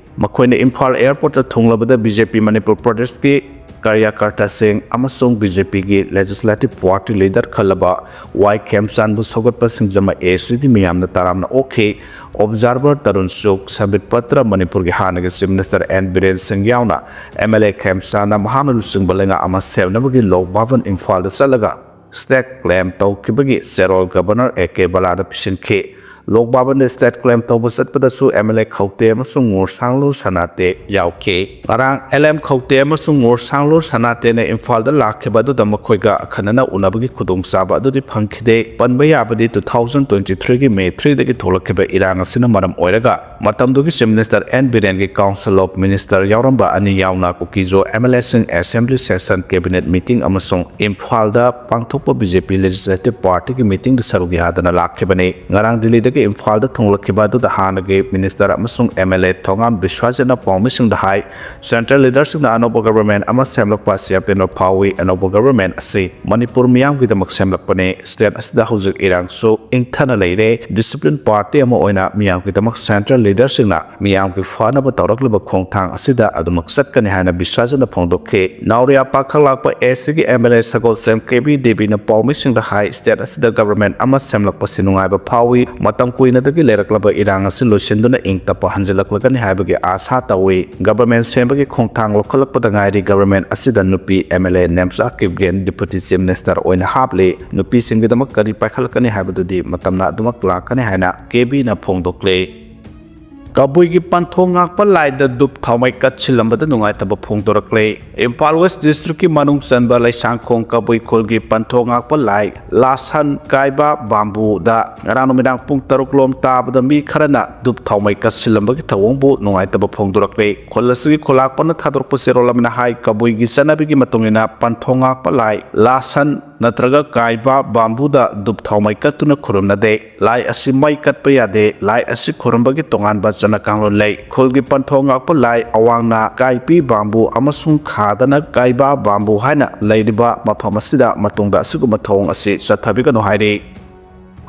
ꯃꯈꯣꯏꯅ ꯏꯝꯐꯥꯜ ꯑꯦꯌꯔꯄꯣꯔꯠꯇ ꯊꯨꯡꯂꯕꯗ ꯕꯤ ꯖꯦ ꯄꯤ ꯃꯅꯤꯄꯨꯔ ꯄ꯭ꯔꯗꯦꯁꯀꯤ ꯀꯥꯔꯌꯀꯔꯇꯥꯁꯤꯡ ꯑꯃꯁꯨꯡ ꯕꯤ ꯖꯦ ꯄꯤꯒꯤ ꯂꯦꯖꯤꯁꯂꯦꯇꯤꯚ ꯄꯥꯔꯇꯤ ꯂꯤꯗꯔ ꯈꯜꯂꯕ ꯋꯥꯏ ꯈꯦꯝꯆꯥꯟꯕꯨ ꯁꯧꯒꯠꯄ ꯁꯤꯡꯖꯃꯩ ꯑꯦ ꯁꯤꯒꯤ ꯃꯤꯌꯥꯝꯅ ꯇꯔꯥꯝꯅ ꯑꯣꯛꯈꯤ꯫ ꯑꯣꯕꯖꯥꯔꯚꯔ ꯇꯔꯨꯟ ꯁꯨꯛ, ꯁꯝꯕꯤꯠ ꯄꯇ꯭ꯔ, ꯃꯅꯤꯄꯨꯔꯒꯤ ꯍꯥꯟꯅꯒꯤ ꯆꯤꯐ ꯃꯤꯅꯤꯁꯇꯔ ꯑꯦꯟ ꯕꯤꯔꯦꯟ ꯁꯤꯡ ꯌꯥꯎꯅ ꯑꯦꯝ ꯑꯦꯜ ꯑꯦ ꯈꯦꯝꯆꯥꯟꯅ ꯃꯍꯥꯛꯅ ꯂꯨꯆꯤꯡꯕ ꯂꯩꯉꯥꯛ ꯑꯃ ꯁꯦꯝꯅꯕꯒꯤ ꯂꯣꯛ ꯚꯕꯟ ꯏꯝꯐꯥꯜꯗ ꯆꯠꯂꯒ ꯁ꯭ꯇꯦꯠ ꯀ꯭ꯂꯦꯝ ꯇꯧꯈꯤꯕꯒꯤ ꯆꯦꯔꯣꯜ ꯒꯕꯔꯅꯔ ꯑꯦ ꯀꯦ ꯕꯂꯥꯗ ꯄꯤꯁꯤꯟꯈꯤ꯫ ꯂꯣꯛ ꯚꯕꯟꯗ ꯁ꯭ꯇꯦꯠ ꯀ꯭ꯂꯦꯝ ꯇꯧꯕ ꯆꯠꯄꯗꯁꯨ ꯑꯦꯝ ꯑꯦꯜ ꯑꯦ ꯈꯧꯇꯦ ꯑꯃꯁꯨꯡ ꯉꯨꯔꯁꯥꯡꯂꯨꯔ ꯁꯅꯥꯇꯦ ꯌꯥꯎꯈꯤ꯫ ꯉꯔꯥꯡ ꯑꯦꯜ ꯑꯦꯝ ꯈꯧꯇꯦ ꯑꯃꯁꯨꯡ ꯉꯨꯔꯁꯥꯡꯂꯨꯔ ꯁꯅꯥꯇꯦꯅ ꯏꯝꯐꯥꯜꯗ ꯂꯥꯛꯈꯤꯕ ꯑꯗꯨꯗ ꯃꯈꯣꯏꯒ ꯑꯈꯟꯅꯅ ꯎꯅꯕꯒꯤ ꯈꯨꯗꯣꯡꯆꯥꯕ ꯑꯗꯨꯗꯤ ꯐꯪꯈꯤꯗꯦ꯫ ꯄꯟꯕ ꯌꯥꯕꯗꯤ two thousand twenty threeꯒꯤ May threeꯗꯒꯤ ꯊꯣꯛꯂꯛꯈꯤꯕ ꯏꯔꯥꯡ ꯑꯁꯤꯅ ꯃꯔꯝ ꯑꯣꯏꯔꯒ ꯃꯇꯝꯗꯨꯒꯤ ꯆꯤꯐ ꯃꯤꯅꯤꯁꯇꯔ ꯑꯦꯟ ꯕꯤꯔꯦꯟꯒꯤ ꯀꯥꯎꯟꯁꯤꯜ ꯑꯣꯐ ꯃꯤꯅꯤꯁꯇꯔ ꯌꯥꯎꯔꯝꯕ ꯑꯅꯤ ꯌꯥꯎꯅ ꯀꯨꯀꯤꯖꯣ ꯑꯦꯝ ꯑꯦꯜ ꯑꯦꯁꯤꯡ ꯑꯦꯁꯦꯝꯕ꯭ꯂꯤ ꯁꯦꯁꯟ, ꯀꯦꯕꯤꯅꯦꯠ ꯃꯤꯇꯤꯡ ꯑꯃꯁꯨꯡ ꯏꯝꯐꯥꯜꯗ ꯄꯥꯡꯊꯣꯛꯄ ꯕꯤ ꯖꯦ ꯄꯤ ꯂꯦꯖꯤꯁꯂꯦꯇꯤꯚ ꯄꯥꯔꯇꯤꯒꯤ ꯃꯤꯇꯤꯡꯗ ꯁꯔꯨꯛ ꯌꯥꯗꯅ ꯂꯥꯛꯈꯤꯕꯅꯤ꯫ ꯉꯔꯥꯡ ꯗꯤꯜꯂꯤꯗ ꯏꯝꯐꯥꯜꯗ ꯊꯨꯡꯂꯛꯈꯤꯕ ꯑꯗꯨꯗ ꯍꯥꯟꯅꯒꯤ ꯃꯤꯅꯤꯁꯇꯔ ꯑꯃꯁꯨꯡ ꯑꯦꯝ ꯑꯦꯜ ꯑꯦ ꯊꯣꯉꯥꯝ ꯕꯤꯁ꯭ꯋꯥꯁꯖꯤꯠꯅ ꯄꯥꯎꯃꯤꯁꯤꯡꯗ ꯍꯥꯏ, ꯁꯦꯟꯇ꯭ꯔꯦꯜ ꯂꯤꯗꯔꯁꯤꯡꯅ ꯑꯅꯧꯕ ꯒꯕꯔꯃꯦꯟ ꯑꯃ ꯁꯦꯝꯂꯛꯄ ꯑꯁꯤ ꯑꯄꯦꯟꯕ ꯐꯥꯎꯏ꯫ ꯑꯅꯧꯕ ꯒꯕꯔꯃꯦꯟ ꯑꯁꯤ ꯃꯅꯤꯄꯨꯔ ꯃꯤꯌꯥꯝꯒꯤꯗꯃꯛ ꯁꯦꯝꯂꯛꯄꯅꯤ꯫ ꯁ꯭ꯇꯦꯠ ꯑꯁꯤꯗ ꯍꯧꯖꯤꯛ ꯏꯔꯥꯡꯁꯨ ꯏꯪꯊꯅ ꯂꯩꯔꯦ꯫ ꯗꯤꯁꯤꯄ꯭ꯂꯤꯟ ꯄꯥꯔꯇꯤ ꯑꯃ ꯑꯣꯏꯅ ꯃꯤꯌꯥꯝꯒꯤꯗꯃꯛ ꯁꯦꯟꯇ꯭ꯔꯦꯜ ꯂꯤꯗꯔꯁꯤꯡꯅ ꯃꯤꯌꯥꯝꯒꯤ ꯐꯅꯕ ꯇꯧꯔꯛꯂꯤꯕ ꯈꯣꯡꯊꯥꯡ ꯑꯁꯤꯗ ꯑꯗꯨꯃꯛ ꯆꯠꯀꯅꯤ ꯍꯥꯏꯅ ꯕꯤꯁ꯭ꯋꯥꯁꯖꯤꯠꯅ ꯐꯣꯡꯗꯣꯛꯈꯤ꯫ ꯅꯥꯎꯔꯤꯌꯥ ꯄꯥꯈꯪꯂꯥꯛꯄ ꯑꯦ ꯁꯤꯒꯤ M L A Sagolsem K B ꯗꯦꯕꯤꯅ ꯄꯥꯎꯃꯤꯁꯤꯡꯗ ꯍꯥꯏ, ꯁ꯭ꯇꯦꯠ ꯑꯁꯤꯗ ꯒꯕꯔꯃꯦꯟ ꯑꯃ ꯁꯦꯝꯂꯛꯄꯁꯤ ꯅꯨꯡꯉꯥꯏꯕ ꯐꯥꯎꯏ꯫ ꯃꯇꯝ ꯀꯨꯏꯅꯗꯒꯤ ꯂꯩꯔꯛꯂꯕ ꯏꯔꯥꯡ ꯑꯁꯤ ꯂꯣꯏꯁꯤꯟꯗꯨꯅ ꯏꯪ ꯇꯞꯄ ꯍꯟꯖꯤꯜꯂꯛꯂꯒꯅꯤ ꯍꯥꯏꯕꯒꯤ ꯑꯥꯁꯥ ꯇꯧꯏ꯫ ꯒꯕꯔꯃꯦꯟ ꯁꯦꯝꯕꯒꯤ ꯈꯣꯡꯊꯥꯡ ꯂꯧꯈꯠꯂꯛꯄꯗ ꯉꯥꯏꯔꯤ꯫ ꯒꯕꯔꯃꯦꯟ ꯑꯁꯤꯗ ꯅꯨꯄꯤ M L A Nemcha Kipgen deputy chief minister ꯑꯣꯏꯅ ꯍꯥꯞꯂꯤ꯫ ꯅꯨꯄꯤꯁꯤꯡꯒꯤꯗꯃꯛ ꯀꯔꯤ ꯄꯥꯏꯈꯠꯂꯛꯀꯅꯤ ꯍꯥꯏꯕꯗꯨꯗꯤ ꯃꯇꯝꯅ ꯑꯗꯨꯃꯛ ꯂꯥꯛꯀꯅꯤ ꯍꯥꯏꯅ ꯀꯦ ꯕꯤꯅ ꯐꯣꯡꯗꯣꯛꯂꯤ꯫ ꯀꯕꯨꯏꯒꯤ ꯄꯟꯊꯣꯡ ꯉꯥꯛꯄ ꯂꯥꯏꯗ ꯙꯨꯞ ꯊꯥꯎꯃꯩ ꯀꯠꯁꯤꯜꯂꯝꯕꯗ ꯅꯨꯡꯉꯥꯏꯇꯕ ꯐꯣꯡꯗꯣꯔꯛꯂꯦ꯫ ꯏꯝꯐꯥꯜ ꯋꯦꯁ ꯗꯤꯁꯇ꯭ꯔꯤꯛꯀꯤ ꯃꯅꯨꯡ ꯆꯟꯕ ꯂꯩꯁꯥꯡꯈꯣꯡ ꯀꯕꯨꯏ ꯈꯨꯜꯒꯤ ꯄꯟꯊꯣꯡ ꯉꯥꯛꯄ ꯂꯥꯏ ꯂꯥꯁꯟ ꯀꯥꯏꯕ ꯕꯥꯝꯕꯨꯗ ꯉꯔꯥꯡ ꯅꯨꯃꯤꯗꯥꯡ ꯄꯨꯡ ꯇꯔꯨꯛ ꯂꯣꯝ ꯇꯥꯕꯗ ꯃꯤ ꯈꯔꯅ ꯙꯨꯞ ꯊꯥꯎꯃꯩ ꯀꯠꯁꯤꯜꯂꯝꯕꯒꯤ ꯊꯧꯑꯣꯡꯕꯨ ꯅꯨꯡꯉꯥꯏꯇꯕ ꯐꯣꯡꯗꯣꯔꯛꯂꯦ꯫ ꯈꯨꯜ ꯑꯁꯤꯒꯤ ꯈꯨꯂꯥꯛꯄꯅ ꯊꯥꯗꯣꯔꯛꯄ ꯆꯦꯔꯣꯜ ꯑꯃꯅ ꯍꯥꯏ, ꯀꯕꯨꯏꯒꯤ ꯆꯠꯅꯕꯤꯒꯤ ꯃꯇꯨꯡ ꯏꯟꯅ ꯄꯟꯊꯣꯡ ꯉꯥꯛꯄ ꯂꯥꯏ ꯂꯥꯁꯟ ꯅꯠꯇ꯭ꯔꯒ ꯀꯥꯏꯕ ꯕꯥꯝꯕꯨꯗ ꯙꯨꯞ ꯊꯥꯎꯃꯩ ꯀꯠꯇꯨꯅ ꯈꯨꯔꯨꯝꯅꯗꯦ꯫ ꯂꯥꯏ ꯑꯁꯤ ꯃꯩ ꯀꯠꯄ ꯌꯥꯗꯦ꯫ ꯂꯥꯏ ꯑꯁꯤ ꯈꯨꯔꯨꯝꯕꯒꯤ ꯇꯣꯉꯥꯟꯕ ꯆꯠꯅ ꯀꯥꯡꯂꯣꯟ ꯂꯩ꯫ ꯈꯨꯜꯒꯤ ꯄꯟꯊꯣꯡ ꯉꯥꯛꯄ ꯂꯥꯏ ꯑꯋꯥꯡꯅ ꯀꯥꯏꯄꯤ ꯕꯥꯝꯕꯨ ꯑꯃꯁꯨꯡ ꯈꯥꯗꯅ ꯀꯥꯏꯕ ꯕꯥꯝꯕꯨ ꯍꯥꯏꯅ ꯂꯩꯔꯤꯕ ꯃꯐꯝ ꯑꯁꯤꯗ ꯃꯇꯨꯡꯗ ꯑꯁꯤꯒꯨꯝꯕ ꯊꯧꯑꯣꯡ ꯑꯁꯤ ꯆꯠꯊꯕꯤꯒꯅꯨ ꯍꯥꯏꯔꯤ꯫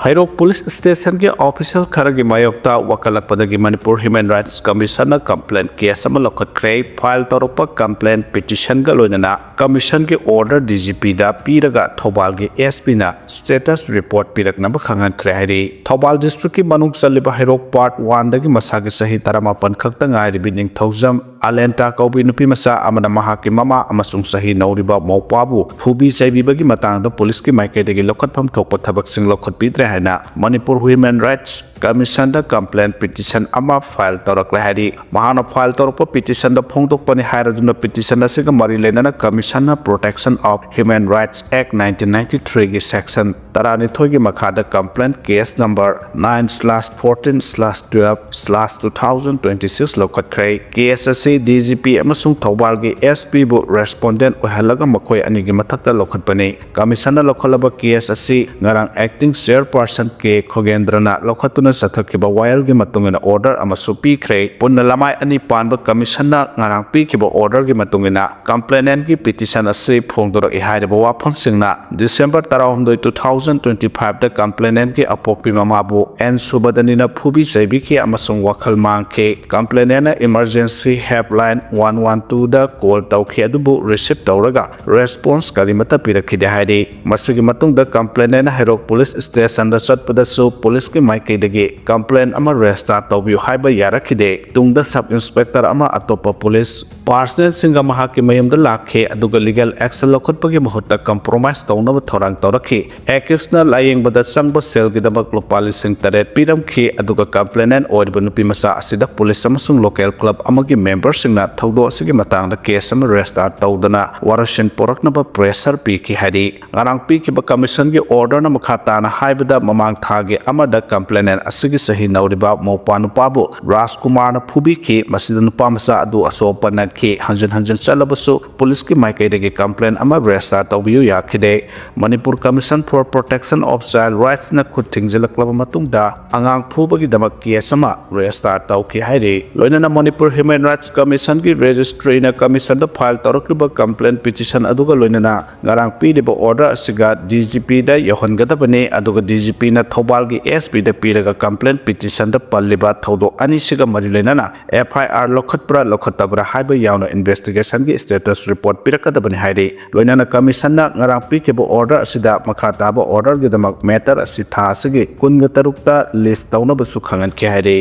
ꯍꯩꯔꯣꯛ ꯄꯨꯂꯤꯁ ꯁ꯭ꯇꯦꯁꯟꯒꯤ ꯑꯣꯐꯤꯁꯤꯌꯦꯜ ꯈꯔꯒꯤ ꯃꯥꯌꯣꯛꯇ ꯋꯥꯀꯠꯂꯛꯄꯗꯒꯤ ꯃꯅꯤꯄꯨꯔ ꯍ꯭ꯌꯨꯃꯦꯟ ꯔꯥꯏꯠꯁ ꯀꯃꯤꯁꯟꯅ ꯀꯝꯄ꯭ꯂꯦꯟ ꯀꯦꯁ ꯑꯃ ꯂꯧꯈꯠꯈ꯭ꯔꯦ꯫ ꯐꯥꯏꯜ ꯇꯧꯔꯛꯄ ꯀꯝꯄ꯭ꯂꯦꯟ ꯄꯤꯇꯤꯁꯟꯒ ꯂꯣꯏꯅꯅ ꯀꯃꯤꯁꯟꯒꯤ ꯑꯣꯔꯗꯔ ꯗꯤ ꯖꯤ ꯄꯤꯗ ꯄꯤꯔꯒ ꯊꯧꯕꯥꯜꯒꯤ ꯑꯦꯁ ꯄꯤꯅ ꯁ꯭ꯇꯦꯇꯁ ꯔꯤꯄꯣꯔꯠ ꯄꯤꯔꯛꯅꯕ ꯈꯪꯍꯟꯈ꯭ꯔꯦ ꯍꯥꯏꯔꯤ꯫ ꯊꯧꯕꯥꯜ ꯗꯤꯁꯇ꯭ꯔꯤꯛꯀꯤ ꯃꯅꯨꯡ ꯆꯜꯂꯤꯕ ꯍꯩꯔꯣꯛ ꯄꯥꯔꯠ ꯋꯥꯟꯗꯒꯤ ꯃꯁꯥꯒꯤ ꯆꯍꯤ ꯇꯔꯥꯃꯥꯄꯟ ꯈꯛꯇ ꯉꯥꯏꯔꯤꯕꯤ ꯅꯤꯡꯊꯧꯖꯝ ꯑꯂꯦꯟꯇꯥ ꯀꯧꯕꯤ ꯅꯨꯄꯤ ꯃꯆꯥ ꯑꯃꯅ ꯃꯍꯥꯛꯀꯤ ꯃꯃꯥ ꯑꯃꯁꯨꯡ ꯆꯍꯤ ꯅꯧꯔꯤꯕ ꯃꯧꯄ꯭ꯋꯥꯕꯨ ꯐꯨꯕꯤ ꯆꯩꯕꯤꯕꯒꯤ ꯃꯇꯥꯡꯗ ꯄꯨꯂꯤꯁꯀꯤ ꯃꯥꯏꯀꯩꯗꯒꯤ ꯂꯧꯈꯠꯐꯝ ꯊꯣꯛꯄ ꯊꯕꯛꯁꯤꯡ ꯂꯧꯈꯠꯄꯤꯗ꯭ꯔꯦ ꯍꯥꯏꯅ ꯃꯅꯤꯄꯨꯔ ꯍ꯭ꯌꯨꯃꯦꯟ ꯔꯥꯏꯠꯁ Commissionꯗ complaint petition ꯑꯃ file ꯇꯧꯔꯛꯂꯦ ꯍꯥꯏꯔꯤ꯫ ꯃꯍꯥꯛꯅ file ꯇꯧꯔꯛꯄ petitionꯗ ꯐꯣꯡꯗꯣꯛꯄꯅꯤ ꯍꯥꯏꯔꯗꯨꯅ petition ꯑꯁꯤꯒ ꯃꯔꯤ ꯂꯩꯅꯅ Commissionꯅ Protection of Human Rights Act nineteen ninety-threeꯒꯤ section ꯇꯔꯥꯅꯤꯊꯣꯏꯒꯤ ꯃꯈꯥꯗ complaint case number nine slash fourteen slash twelve slash two thousand twenty-six ꯂꯧꯈꯠꯈ꯭ꯔꯦ꯫ Case ꯑꯁꯤ D G P ꯑꯃꯁꯨꯡ ꯊꯧꯕꯥꯜꯒꯤ S P ꯕꯨ respondent ꯑꯣꯏꯍꯜꯂꯒ ꯃꯈꯣꯏ ꯑꯅꯤꯒꯤ ꯃꯊꯛꯇ ꯂꯧꯈꯠꯄꯅꯤ꯫ Commissionꯅ ꯂꯧꯈꯠꯂꯕ case ꯑꯁꯤ ꯉꯔꯥꯡ acting chairperson K ꯈꯣꯒꯦꯟꯗ꯭ꯔꯅ ꯂꯧꯈꯠꯇꯨꯅ ꯆꯠꯊꯈꯤꯕ ꯋꯥꯌꯦꯜꯒꯤ ꯃꯇꯨꯡ ꯏꯟꯅ order ꯑꯃꯁꯨ ꯄꯤꯈ꯭ꯔꯦ꯫ ꯄꯨꯟꯅ ꯂꯃꯥꯏ ꯑꯅꯤ ꯄꯥꯟꯕ Commissionꯅ ꯉꯔꯥꯡ ꯄꯤꯈꯤꯕ orderꯒꯤ ꯃꯇꯨꯡ ꯏꯟꯅ complainantꯀꯤ petition ꯑꯁꯤ ꯐꯣꯡꯗꯣꯔꯛꯏ ꯍꯥꯏꯔꯤꯕ ꯋꯥꯐꯝꯁꯤꯡꯅ December ꯇꯔꯥꯍꯨꯝꯗꯣꯏ, two thousand twenty-fiveꯗ complainantꯀꯤ ꯑꯄꯣꯛꯄꯤ ꯃꯃꯥꯕꯨ N ꯁꯨꯕꯗꯅꯤꯅ ꯐꯨꯕꯤ ꯆꯩꯕꯤꯈꯤ ꯑꯃꯁꯨꯡ ꯋꯥꯈꯜ ꯃꯥꯡꯈꯤ꯫ Complainantꯅ emergency helpline one one twoꯗ call ꯇꯧꯈꯤ, ꯑꯗꯨꯕꯨ receive ꯇꯧꯔꯒ response ꯀꯔꯤꯃꯠꯇ ꯄꯤꯔꯛꯈꯤꯗꯦ ꯍꯥꯏꯔꯤ꯫ ꯃꯁꯤꯒꯤ ꯃꯇꯨꯡꯗ complainantꯅ ꯍꯩꯔꯣꯛ police stationꯗ ꯆꯠꯄꯗꯁꯨ policeꯀꯤ ꯃꯥꯏꯀꯩꯗꯒꯤ complaint ꯑꯃ register ꯇꯧꯕꯤꯌꯨ ꯍꯥꯏꯕ ꯌꯥꯔꯛꯈꯤꯗꯦ꯫ ꯇꯨꯡꯗ sub inspector ꯑꯃ ꯑꯇꯣꯞꯄ police personnelꯁꯤꯡꯒ ꯃꯍꯥꯛꯀꯤ ꯃꯌꯨꯝꯗ ꯂꯥꯛꯈꯤ, ꯑꯗꯨꯒ legal action ꯂꯧꯈꯠꯄꯒꯤ ꯃꯍꯨꯠꯇ compromise ꯇꯧꯅꯕ ꯊꯧꯔꯥꯡ ꯇꯧꯔꯛꯈꯤ꯫ Accusena ꯂꯥꯌꯦꯡꯕꯗ ꯆꯪꯕ ꯁꯦꯜꯒꯤꯗꯃꯛ ꯂꯨꯄꯥ ꯂꯤꯁꯤꯡ ꯇꯔꯦꯠ ꯄꯤꯔꯝꯈꯤ, ꯑꯗꯨꯒ complainant ꯑꯣꯏꯔꯤꯕ ꯅꯨꯄꯤ ꯃꯆꯥ ꯑꯁꯤꯗ police ꯑꯃꯁꯨꯡ local club ꯑꯃꯒꯤ memberꯁꯤꯡꯅ ꯊꯧꯗꯣꯛ ꯑꯁꯤꯒꯤ ꯃꯇꯥꯡꯗ case ꯑꯃ register ꯇꯧꯗꯅ ꯋꯥꯔꯣꯏꯁꯤꯟ ꯄꯨꯔꯛꯅꯕ pressure ꯄꯤꯈꯤ ꯍꯥꯏꯔꯤ꯫ ꯉꯔꯥꯡ ꯄꯤꯈꯤꯕ Commissionꯒꯤ orderꯅ ꯃꯈꯥ ꯇꯥꯅ ꯍꯥꯏꯕꯗ ꯃꯃꯥꯡ ꯊꯥꯒꯤ ꯑꯃꯗ complainant ꯑꯁꯤꯒꯤ ꯆꯍꯤ ꯅꯧꯔꯤꯕ ꯃꯧꯄꯥ ꯅꯨꯄꯥꯕꯨ ꯔꯥꯖꯀꯨꯃꯥꯔꯅ ꯐꯨꯕꯤꯈꯤ꯫ ꯃꯁꯤꯗ ꯅꯨꯄꯥ ꯃꯆꯥ ꯑꯗꯨ ꯑꯁꯣꯛ ꯑꯄꯟ ꯅꯪꯈꯤ꯫ ꯍꯟꯖꯤꯟ ꯍꯟꯖꯤꯟ ꯆꯠꯂꯕꯁꯨ policeꯀꯤ ꯃꯥꯏꯀꯩꯗꯒꯤ complaint ꯑꯃ register ꯇꯧꯕꯤꯌꯨ ꯌꯥꯈꯤꯗꯦ꯫ Manipur Commission for Protection of Child Rightsꯅ ꯈꯨꯠ ꯊꯤꯡꯖꯤꯜꯂꯛꯂꯕ ꯃꯇꯨꯡꯗ ꯑꯉꯥꯡ ꯐꯨꯕꯒꯤꯗꯃꯛ case ꯑꯃ register ꯇꯧꯈꯤ ꯍꯥꯏꯔꯤ꯫ ꯂꯣꯏꯅꯅ Manipur Human Rights Commissionꯒꯤ registrarꯅ Commissionꯗ file ꯇꯧꯔꯛꯂꯤꯕ complaint petition ꯑꯗꯨꯒ ꯂꯣꯏꯅꯅ ꯉꯔꯥꯡ ꯄꯤꯔꯤꯕ order ꯑꯁꯤꯒ D G Pꯗ ꯌꯧꯍꯟꯒꯗꯕꯅꯤ, ꯑꯗꯨꯒ D G Pꯅ ꯊꯧꯕꯥꯜꯒꯤ S Pꯗ ꯄꯤꯔꯒ complaint petitionꯗ ꯄꯜꯂꯤꯕ ꯊꯧꯗꯣꯛ ꯑꯅꯤꯁꯤꯒ ꯃꯔꯤ ꯂꯩꯅꯅ F I R ꯂꯧꯈꯠꯄ꯭ꯔꯥ ꯂꯧꯈꯠꯇꯕ꯭ꯔꯥ ꯍꯥꯏꯕ ꯌꯥꯎꯅ investigationꯒꯤ status report ꯄꯤꯔꯛꯀꯗꯕꯅꯤ ꯍꯥꯏꯔꯤ꯫ ꯂꯣꯏꯅꯅ Commissionꯅ ꯉꯔꯥꯡ ꯄꯤꯈꯤꯕ order ꯑꯁꯤꯗ ꯃꯈꯥ ꯇꯥꯕ orderꯒꯤꯗꯃꯛ matter ꯑꯁꯤ ꯊꯥ ꯑꯁꯤꯒꯤ ꯀꯨꯟꯒ ꯇꯔꯨꯛꯇ list ꯇꯧꯅꯕꯁꯨ ꯈꯪꯍꯟꯈꯤ ꯍꯥꯏꯔꯤ꯫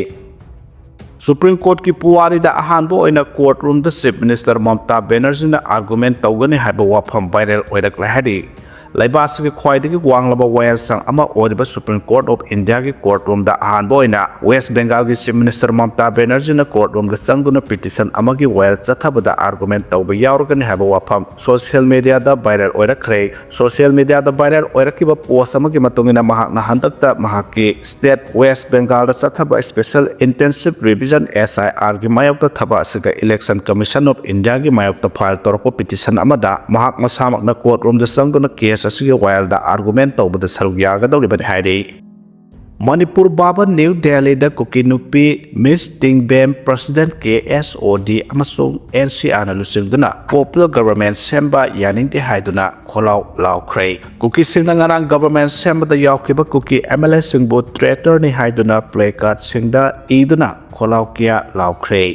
Supreme Courtꯀꯤ ꯄꯨꯋꯥꯔꯤꯗ ꯑꯍꯥꯟꯕ ꯑꯣꯏꯅ courtroomꯗ Chief Minister ꯃꯃꯇꯥ ꯕꯦꯅꯔꯖꯤꯅ argument ꯇꯧꯒꯅꯤ ꯍꯥꯏꯕ ꯋꯥꯐꯝ viral ꯑꯣꯏꯔꯛꯂꯦ ꯍꯥꯏꯔꯤ꯫ ꯂꯩꯕꯥꯛ ꯑꯁꯤꯒꯤ ꯈ꯭ꯋꯥꯏꯗꯒꯤ ꯋꯥꯡꯂꯕ ꯋꯥꯌꯦꯜꯁꯪ ꯑꯃ ꯑꯣꯏꯔꯤꯕ Supreme Court of India ꯒꯤ court room ꯗ ꯑꯍꯥꯟꯕ ꯑꯣꯏꯅ West Bengal ꯒꯤ Chief Minister ꯃꯃꯇꯥ ꯕꯦꯅꯔꯖꯤꯅ court room ꯗ ꯆꯪꯗꯨꯅ petition ꯑꯃꯒꯤ ꯋꯥꯌꯦꯜ ꯆꯠꯊꯕꯗ argument ꯇꯧꯕ ꯌꯥꯎꯔꯒꯅꯤ ꯍꯥꯏꯕ ꯋꯥꯐꯝ social media ꯗ viral ꯑꯣꯏꯔꯛꯈ꯭ꯔꯦ꯫ Social media ꯗ viral ꯑꯣꯏꯔꯛꯈꯤꯕ post ꯑꯃꯒꯤ ꯃꯇꯨꯡ ꯏꯟꯅ, ꯃꯍꯥꯛꯅ ꯍꯟꯗꯛꯇ ꯃꯍꯥꯛꯀꯤ state West Bengal ꯗ ꯆꯠꯊꯕ Special Intensive Revision, S I R ꯒꯤ ꯃꯥꯌꯣꯛꯇ ꯊꯕꯛ ꯑꯁꯤꯒ Election Commission of India ꯒꯤ ꯃꯥꯌꯣꯛꯇ file ꯇꯧꯔꯛꯄ petition ꯑꯃꯗ ꯃꯍꯥꯛ ꯃꯁꯥꯃꯛꯅ court room ꯗ ꯆꯪꯗꯨꯅ case ꯑꯁꯤꯒꯤ ꯋꯥꯌꯦꯜꯗ argument ꯇꯧꯕꯗ ꯁꯔꯨꯛ ꯌꯥꯒꯗꯧꯔꯤꯕꯅꯤ ꯍꯥꯏꯔꯤ꯫ ꯃꯅꯤꯄꯨꯔ ꯚꯥꯕꯟ ꯅ꯭ꯌꯨ ꯗꯦꯜꯂꯤꯗ ꯀꯨꯀꯤ ꯅꯨꯄꯤ Miss Tingbem, President K S O D ꯑꯃꯁꯨꯡ N C R ꯅ ꯂꯨꯆꯤꯡꯗꯨꯅ popular government ꯁꯦꯝꯕ ꯌꯥꯅꯤꯡꯗꯦ ꯍꯥꯏꯗꯨꯅ ꯈꯣꯜꯂꯥꯎ ꯂꯥꯎꯈ꯭ꯔꯦ꯫ ꯀꯨꯀꯤꯁꯤꯡꯅ ꯉꯔꯥꯡ government ꯁꯦꯝꯕꯗ ꯌꯥꯎꯈꯤꯕ ꯀꯨꯀꯤ M L A ꯁꯤꯡꯕꯨ traitor ꯅꯤ ꯍꯥꯏꯗꯨꯅ placard ꯁꯤꯡꯗ ꯏꯗꯨꯅ ꯈꯣꯜꯂꯥꯎ ꯀꯌꯥ ꯂꯥꯎꯈ꯭ꯔꯦ꯫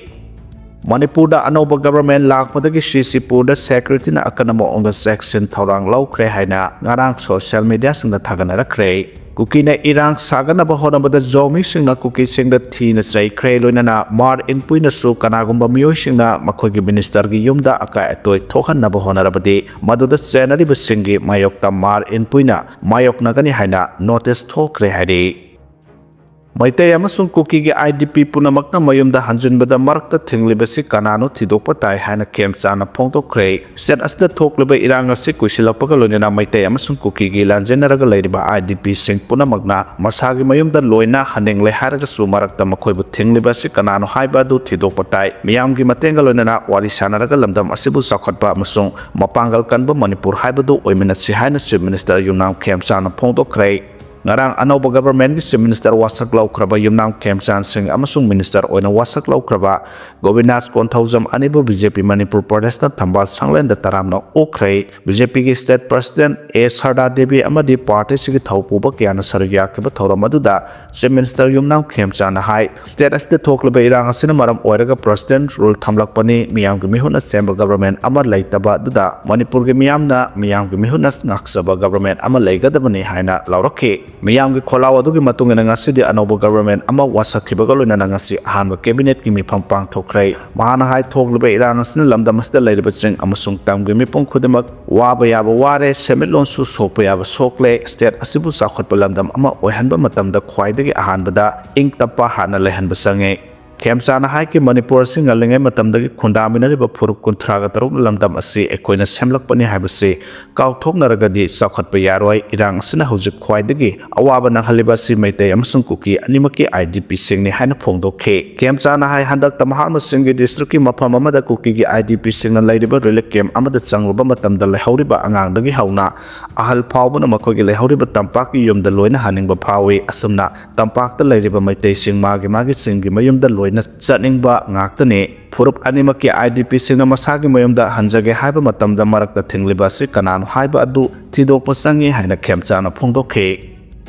ꯃꯅꯤꯄꯨꯔꯗ ꯑꯅꯧꯕ government ꯂꯥꯛꯄꯗꯒꯤ ꯁꯤꯁꯤꯄꯨꯔꯗ security ꯅ ꯑꯀꯟꯕ ꯃꯑꯣꯡꯗ ꯆꯦꯛꯁꯤꯟ ꯊꯧꯔꯥꯡ ꯂꯧꯈ꯭ꯔꯦ ꯍꯥꯏꯅ ꯉꯔꯥꯡ social media ꯁꯤꯡꯗ ꯊꯥꯒꯠꯅꯔꯛꯈ꯭ꯔꯦ꯫ ꯀꯨꯀꯤꯅ ꯏꯔꯥꯡ ꯁꯥꯒꯠꯅꯕ ꯍꯣꯠꯅꯕꯗ ꯖꯣꯃꯤꯁꯤꯡꯅ ꯀꯨꯀꯤꯁꯤꯡꯗ ꯊꯤꯅ ꯆꯩꯈ꯭ꯔꯦ, ꯂꯣꯏꯅꯅ ꯃꯥꯔ ꯏꯟꯄꯨꯏꯅꯁꯨ ꯀꯅꯥꯒꯨꯝꯕ ꯃꯤꯑꯣꯏꯁꯤꯡꯅ ꯃꯈꯣꯏꯒꯤ minister ꯒꯤ ꯌꯨꯝꯗ ꯑꯀꯥꯏ ꯑꯇꯣꯏ ꯊꯣꯛꯍꯟꯅꯕ ꯍꯣꯠꯅꯔꯕꯗꯤ ꯃꯗꯨꯗ ꯆꯦꯟꯅꯔꯤꯕꯁꯤꯡꯒꯤ ꯃꯥꯌꯣꯛꯇ ꯃꯥꯔ ꯏꯟꯄꯨꯏꯅ ꯃꯥꯌꯣꯛꯅꯒꯅꯤ ꯍꯥꯏꯅ notice ꯊꯣꯛꯈ꯭ꯔꯦ ꯍꯥꯏꯔꯤ꯫ ꯃꯩꯇꯩ ꯑꯃꯁꯨꯡ ꯀꯨꯀꯤꯒꯤ I D P ꯄꯨꯝꯅꯃꯛꯅ ꯃꯌꯨꯝꯗ ꯍꯟꯖꯤꯟꯕꯗ ꯃꯔꯛꯇ ꯊꯤꯡꯂꯤꯕꯁꯤ ꯀꯅꯥꯅꯣ ꯊꯤꯗꯣꯛꯄ ꯇꯥꯏ ꯍꯥꯏꯅ ꯈꯦꯝꯆꯥꯅ ꯐꯣꯡꯗꯣꯛꯈ꯭ꯔꯦ꯫ State ꯑꯁꯤꯗ ꯊꯣꯛꯂꯤꯕ ꯏꯔꯥꯡ ꯑꯁꯤ ꯀꯨꯏꯁꯤꯜꯂꯛꯄꯒ ꯂꯣꯏꯅꯅ ꯃꯩꯇꯩ ꯑꯃꯁꯨꯡ ꯀꯨꯀꯤꯒꯤ ꯂꯥꯟꯖꯦꯟꯅꯔꯒ ꯂꯩꯔꯤꯕ I D P ꯁꯤꯡ ꯄꯨꯝꯅꯃꯛꯅ ꯃꯁꯥꯒꯤ ꯃꯌꯨꯝꯗ ꯂꯣꯏꯅ ꯍꯟꯅꯤꯡꯂꯦ ꯍꯥꯏꯔꯒꯁꯨ ꯃꯔꯛꯇ ꯃꯈꯣꯏꯕꯨ ꯊꯤꯡꯂꯤꯕ ꯑꯁꯤ ꯀꯅꯥꯅꯣ ꯍꯥꯏꯕ ꯑꯗꯨ ꯊꯤꯗꯣꯛꯄ ꯇꯥꯏ꯫ ꯃꯤꯌꯥꯝꯒꯤ ꯃꯇꯦꯡꯒ ꯂꯣꯏꯅꯅ ꯋꯥꯔꯤ ꯁꯥꯟꯅꯔꯒ ꯂꯝꯗꯝ ꯑꯁꯤꯕꯨ ꯆꯥꯎꯈꯠꯄ ꯑꯃꯁꯨꯡ ꯃꯄꯥꯡꯒꯜ ꯀꯟꯕ ꯃꯅꯤꯄꯨꯔ ꯍꯥꯏꯕꯗꯨ ꯑꯣꯏꯃꯤꯟꯅꯁꯤ ꯍꯥꯏꯅ Chief Minister ꯌꯨꯝꯅꯥꯝ ꯈꯦꯝꯆꯥꯅ ꯐꯣꯡꯗꯣꯛꯈ꯭ꯔꯦ꯫ ꯉꯔꯥꯡ ꯑꯅꯧꯕ government ꯀꯤ Chief Minister ꯋꯥꯁꯛ ꯂꯧꯈ꯭ꯔꯕ ꯌꯨꯝꯅꯥꯝ ꯈꯦꯝꯆꯥꯟ ꯁꯤꯡ ꯑꯃꯁꯨꯡ minister ꯑꯣꯏꯅ ꯋꯥꯁꯛ ꯂꯧꯈ꯭ꯔꯕ ꯒꯣꯕꯤꯟꯗꯥꯁ ꯀꯣꯟꯊꯧꯖꯝ ꯑꯅꯤꯕꯨ B J P ꯃꯅꯤꯄꯨꯔ ꯄ꯭ꯔꯗꯦꯁꯅ ꯊꯝꯕꯥꯜ ꯁꯪꯂꯦꯟꯗ ꯇꯔꯥꯝꯅ ꯑꯣꯛꯈ꯭ꯔꯦ꯫ B J P ꯒꯤ state president A ꯁꯔꯗꯥ ꯗꯦꯕꯤ ꯑꯃꯗꯤ party ꯑꯁꯤꯒꯤ ꯊꯧꯄꯨꯕ ꯀꯌꯥꯅ ꯁꯔꯨꯛ ꯌꯥꯈꯤꯕ ꯊꯧꯔꯝ ꯑꯗꯨꯗ Chief Minister ꯌꯨꯝꯅꯥꯝ ꯈꯦꯝꯆꯥꯟꯅ ꯍꯥꯏ, state ꯑꯁꯤꯗ ꯊꯣꯛꯂꯤꯕ ꯏꯔꯥꯡ ꯑꯁꯤꯅ ꯃꯔꯝ ꯑꯣꯏꯔꯒ president rule ꯊꯝꯂꯛꯄꯅꯤ꯫ ꯃꯤꯌꯥꯝꯒꯤ ꯃꯤꯍꯨꯠꯅ ꯁꯦꯝꯕ government ꯑꯃ ꯂꯩꯇꯕ ꯑꯗꯨꯗ ꯃꯅꯤꯄꯨꯔꯒꯤ ꯃꯤꯌꯥꯝꯅ ꯃꯤꯌꯥꯝꯒꯤ ꯃꯤꯍꯨꯠꯅ ꯉꯥꯛꯆꯕ government ꯑꯃ ꯂꯩꯒꯗꯕꯅꯤ ꯍꯥꯏꯅ ꯂꯥꯎꯔꯛꯈꯤ꯫ ꯃꯤꯌꯥꯝꯒꯤ ꯈꯣꯜꯂꯥꯎ ꯑꯗꯨꯒꯤ ꯃꯇꯨꯡ ꯏꯟꯅ ꯉꯁꯤꯗꯤ ꯑꯅꯧꯕ government ꯑꯃ ꯋꯥꯁꯛꯈꯤꯕꯒ ꯂꯣꯏꯅꯅ ꯉꯁꯤ ꯑꯍꯥꯟꯕ cabinetꯀꯤ ꯃꯤꯐꯝ ꯄꯥꯡꯊꯣꯛꯈ꯭ꯔꯦ꯫ ꯃꯍꯥꯛꯅ ꯍꯥꯏ, ꯊꯣꯛꯂꯤꯕ ꯏꯔꯥꯡ ꯑꯁꯤꯅ ꯂꯝꯗꯝ ꯑꯁꯤꯗ ꯂꯩꯔꯤꯕ ꯆꯤꯡ ꯑꯃꯁꯨꯡ ꯇꯝꯒꯤ ꯃꯤꯄꯨꯝ ꯈꯨꯗꯤꯡꯃꯛ ꯋꯥꯕ ꯌꯥꯕ ꯋꯥꯔꯦ, ꯁꯦꯟꯃꯤꯠꯂꯣꯟꯁꯨ ꯁꯣꯛꯄ ꯌꯥꯕ ꯁꯣꯛꯂꯦ꯫ State ꯑꯁꯤꯕꯨ ꯆꯥꯎꯈꯠꯄ ꯂꯝꯗꯝ ꯑꯃ ꯑꯣꯏꯍꯟꯕ ꯃꯇꯝꯗ ꯈ꯭ꯋꯥꯏꯗꯒꯤ ꯑꯍꯥꯟꯕꯗ ꯏꯪ ꯇꯞꯄ ꯍꯥꯟꯅ ꯂꯩꯍꯟꯕ ꯆꯪꯉꯤ꯫ ꯈꯦꯝꯆꯥꯅ ꯍꯥꯏꯈꯤ, ꯃꯅꯤꯄꯨꯔ ꯑꯁꯤ ꯉꯜꯂꯤꯉꯩ ꯃꯇꯝꯗꯒꯤ ꯈꯨꯟꯗꯥꯃꯤꯟꯅꯔꯤꯕ ꯐꯨꯔꯨꯞ ꯀꯨꯟꯊ꯭ꯔꯥꯒ ꯇꯔꯨꯛꯅ ꯂꯝꯗꯝ ꯑꯁꯤ ꯑꯩꯈꯣꯏꯅ ꯁꯦꯝꯂꯛꯄꯅꯤ ꯍꯥꯏꯕꯁꯤ ꯀꯥꯎꯊꯣꯛꯅꯔꯒꯗꯤ ꯆꯥꯎꯈꯠꯄ ꯌꯥꯔꯣꯏ꯫ ꯏꯔꯥꯡ ꯑꯁꯤꯅ ꯍꯧꯖꯤꯛ ꯈ꯭ꯋꯥꯏꯗꯒꯤ ꯑꯋꯥꯕ ꯅꯪꯍꯜꯂꯤꯕ ꯑꯁꯤ ꯃꯩꯇꯩ ꯑꯃꯁꯨꯡ ꯀꯨꯀꯤ ꯑꯅꯤꯃꯛꯀꯤ IDPꯁꯤꯡꯅꯤ ꯍꯥꯏꯅ ꯐꯣꯡꯗꯣꯛꯈꯤ꯫ ꯈꯦꯝꯆꯥꯅ ꯍꯥꯏ, ꯍꯟꯗꯛꯇ ꯃꯍꯥꯛꯅ ꯁꯤꯡꯒꯤ districtꯀꯤ ꯃꯐꯝ ꯑꯃꯗ ꯀꯨꯀꯤꯒꯤ IDPꯁꯤꯡꯅ ꯂꯩꯔꯤꯕ relief camp ꯑꯃꯗ ꯆꯪꯂꯨꯕ ꯃꯇꯝꯗ ꯂꯩꯍꯧꯔꯤꯕ ꯑꯉꯥꯡꯗꯒꯤ ꯍꯧꯅ ꯑꯍꯜ ꯐꯥꯎꯕꯅ ꯃꯈꯣꯏꯒꯤ ꯂꯩꯍꯧꯔꯤꯕ ꯇꯝꯄꯥꯛꯀꯤ ꯌꯨꯝꯗ ꯂꯣꯏꯅ ꯍꯟꯅꯤꯡꯕ ꯐꯥꯎꯏ꯫ ꯑꯁꯨꯝꯅ ꯇꯝꯄꯥꯛꯇ ꯂꯩꯔꯤꯕ ꯃꯩꯇꯩꯁꯤꯡ ꯃꯥꯒꯤ ꯃꯥꯒꯤ ꯆꯤꯡꯒꯤ ꯃꯌꯨꯝꯗ ꯂꯣꯏꯅ ꯆꯠꯅꯤꯡꯕ ꯉꯥꯛꯇꯅꯤ꯫ ꯐꯨꯔꯨꯞ ꯑꯅꯤꯃꯛꯀꯤ IDPꯁꯤꯡꯅ ꯃꯁꯥꯒꯤ ꯃꯌꯨꯝꯗ ꯍꯟꯖꯒꯦ ꯍꯥꯏꯕ ꯃꯇꯝꯗ ꯃꯔꯛꯇ ꯊꯤꯡꯂꯤꯕ ꯑꯁꯤ ꯀꯅꯥꯅꯣ ꯍꯥꯏꯕ ꯑꯗꯨ ꯊꯤꯗꯣꯛꯄ ꯆꯪꯏ ꯍꯥꯏꯅ ꯈꯦꯝꯆꯥꯅ ꯐꯣꯡꯗꯣꯛꯈꯤ꯫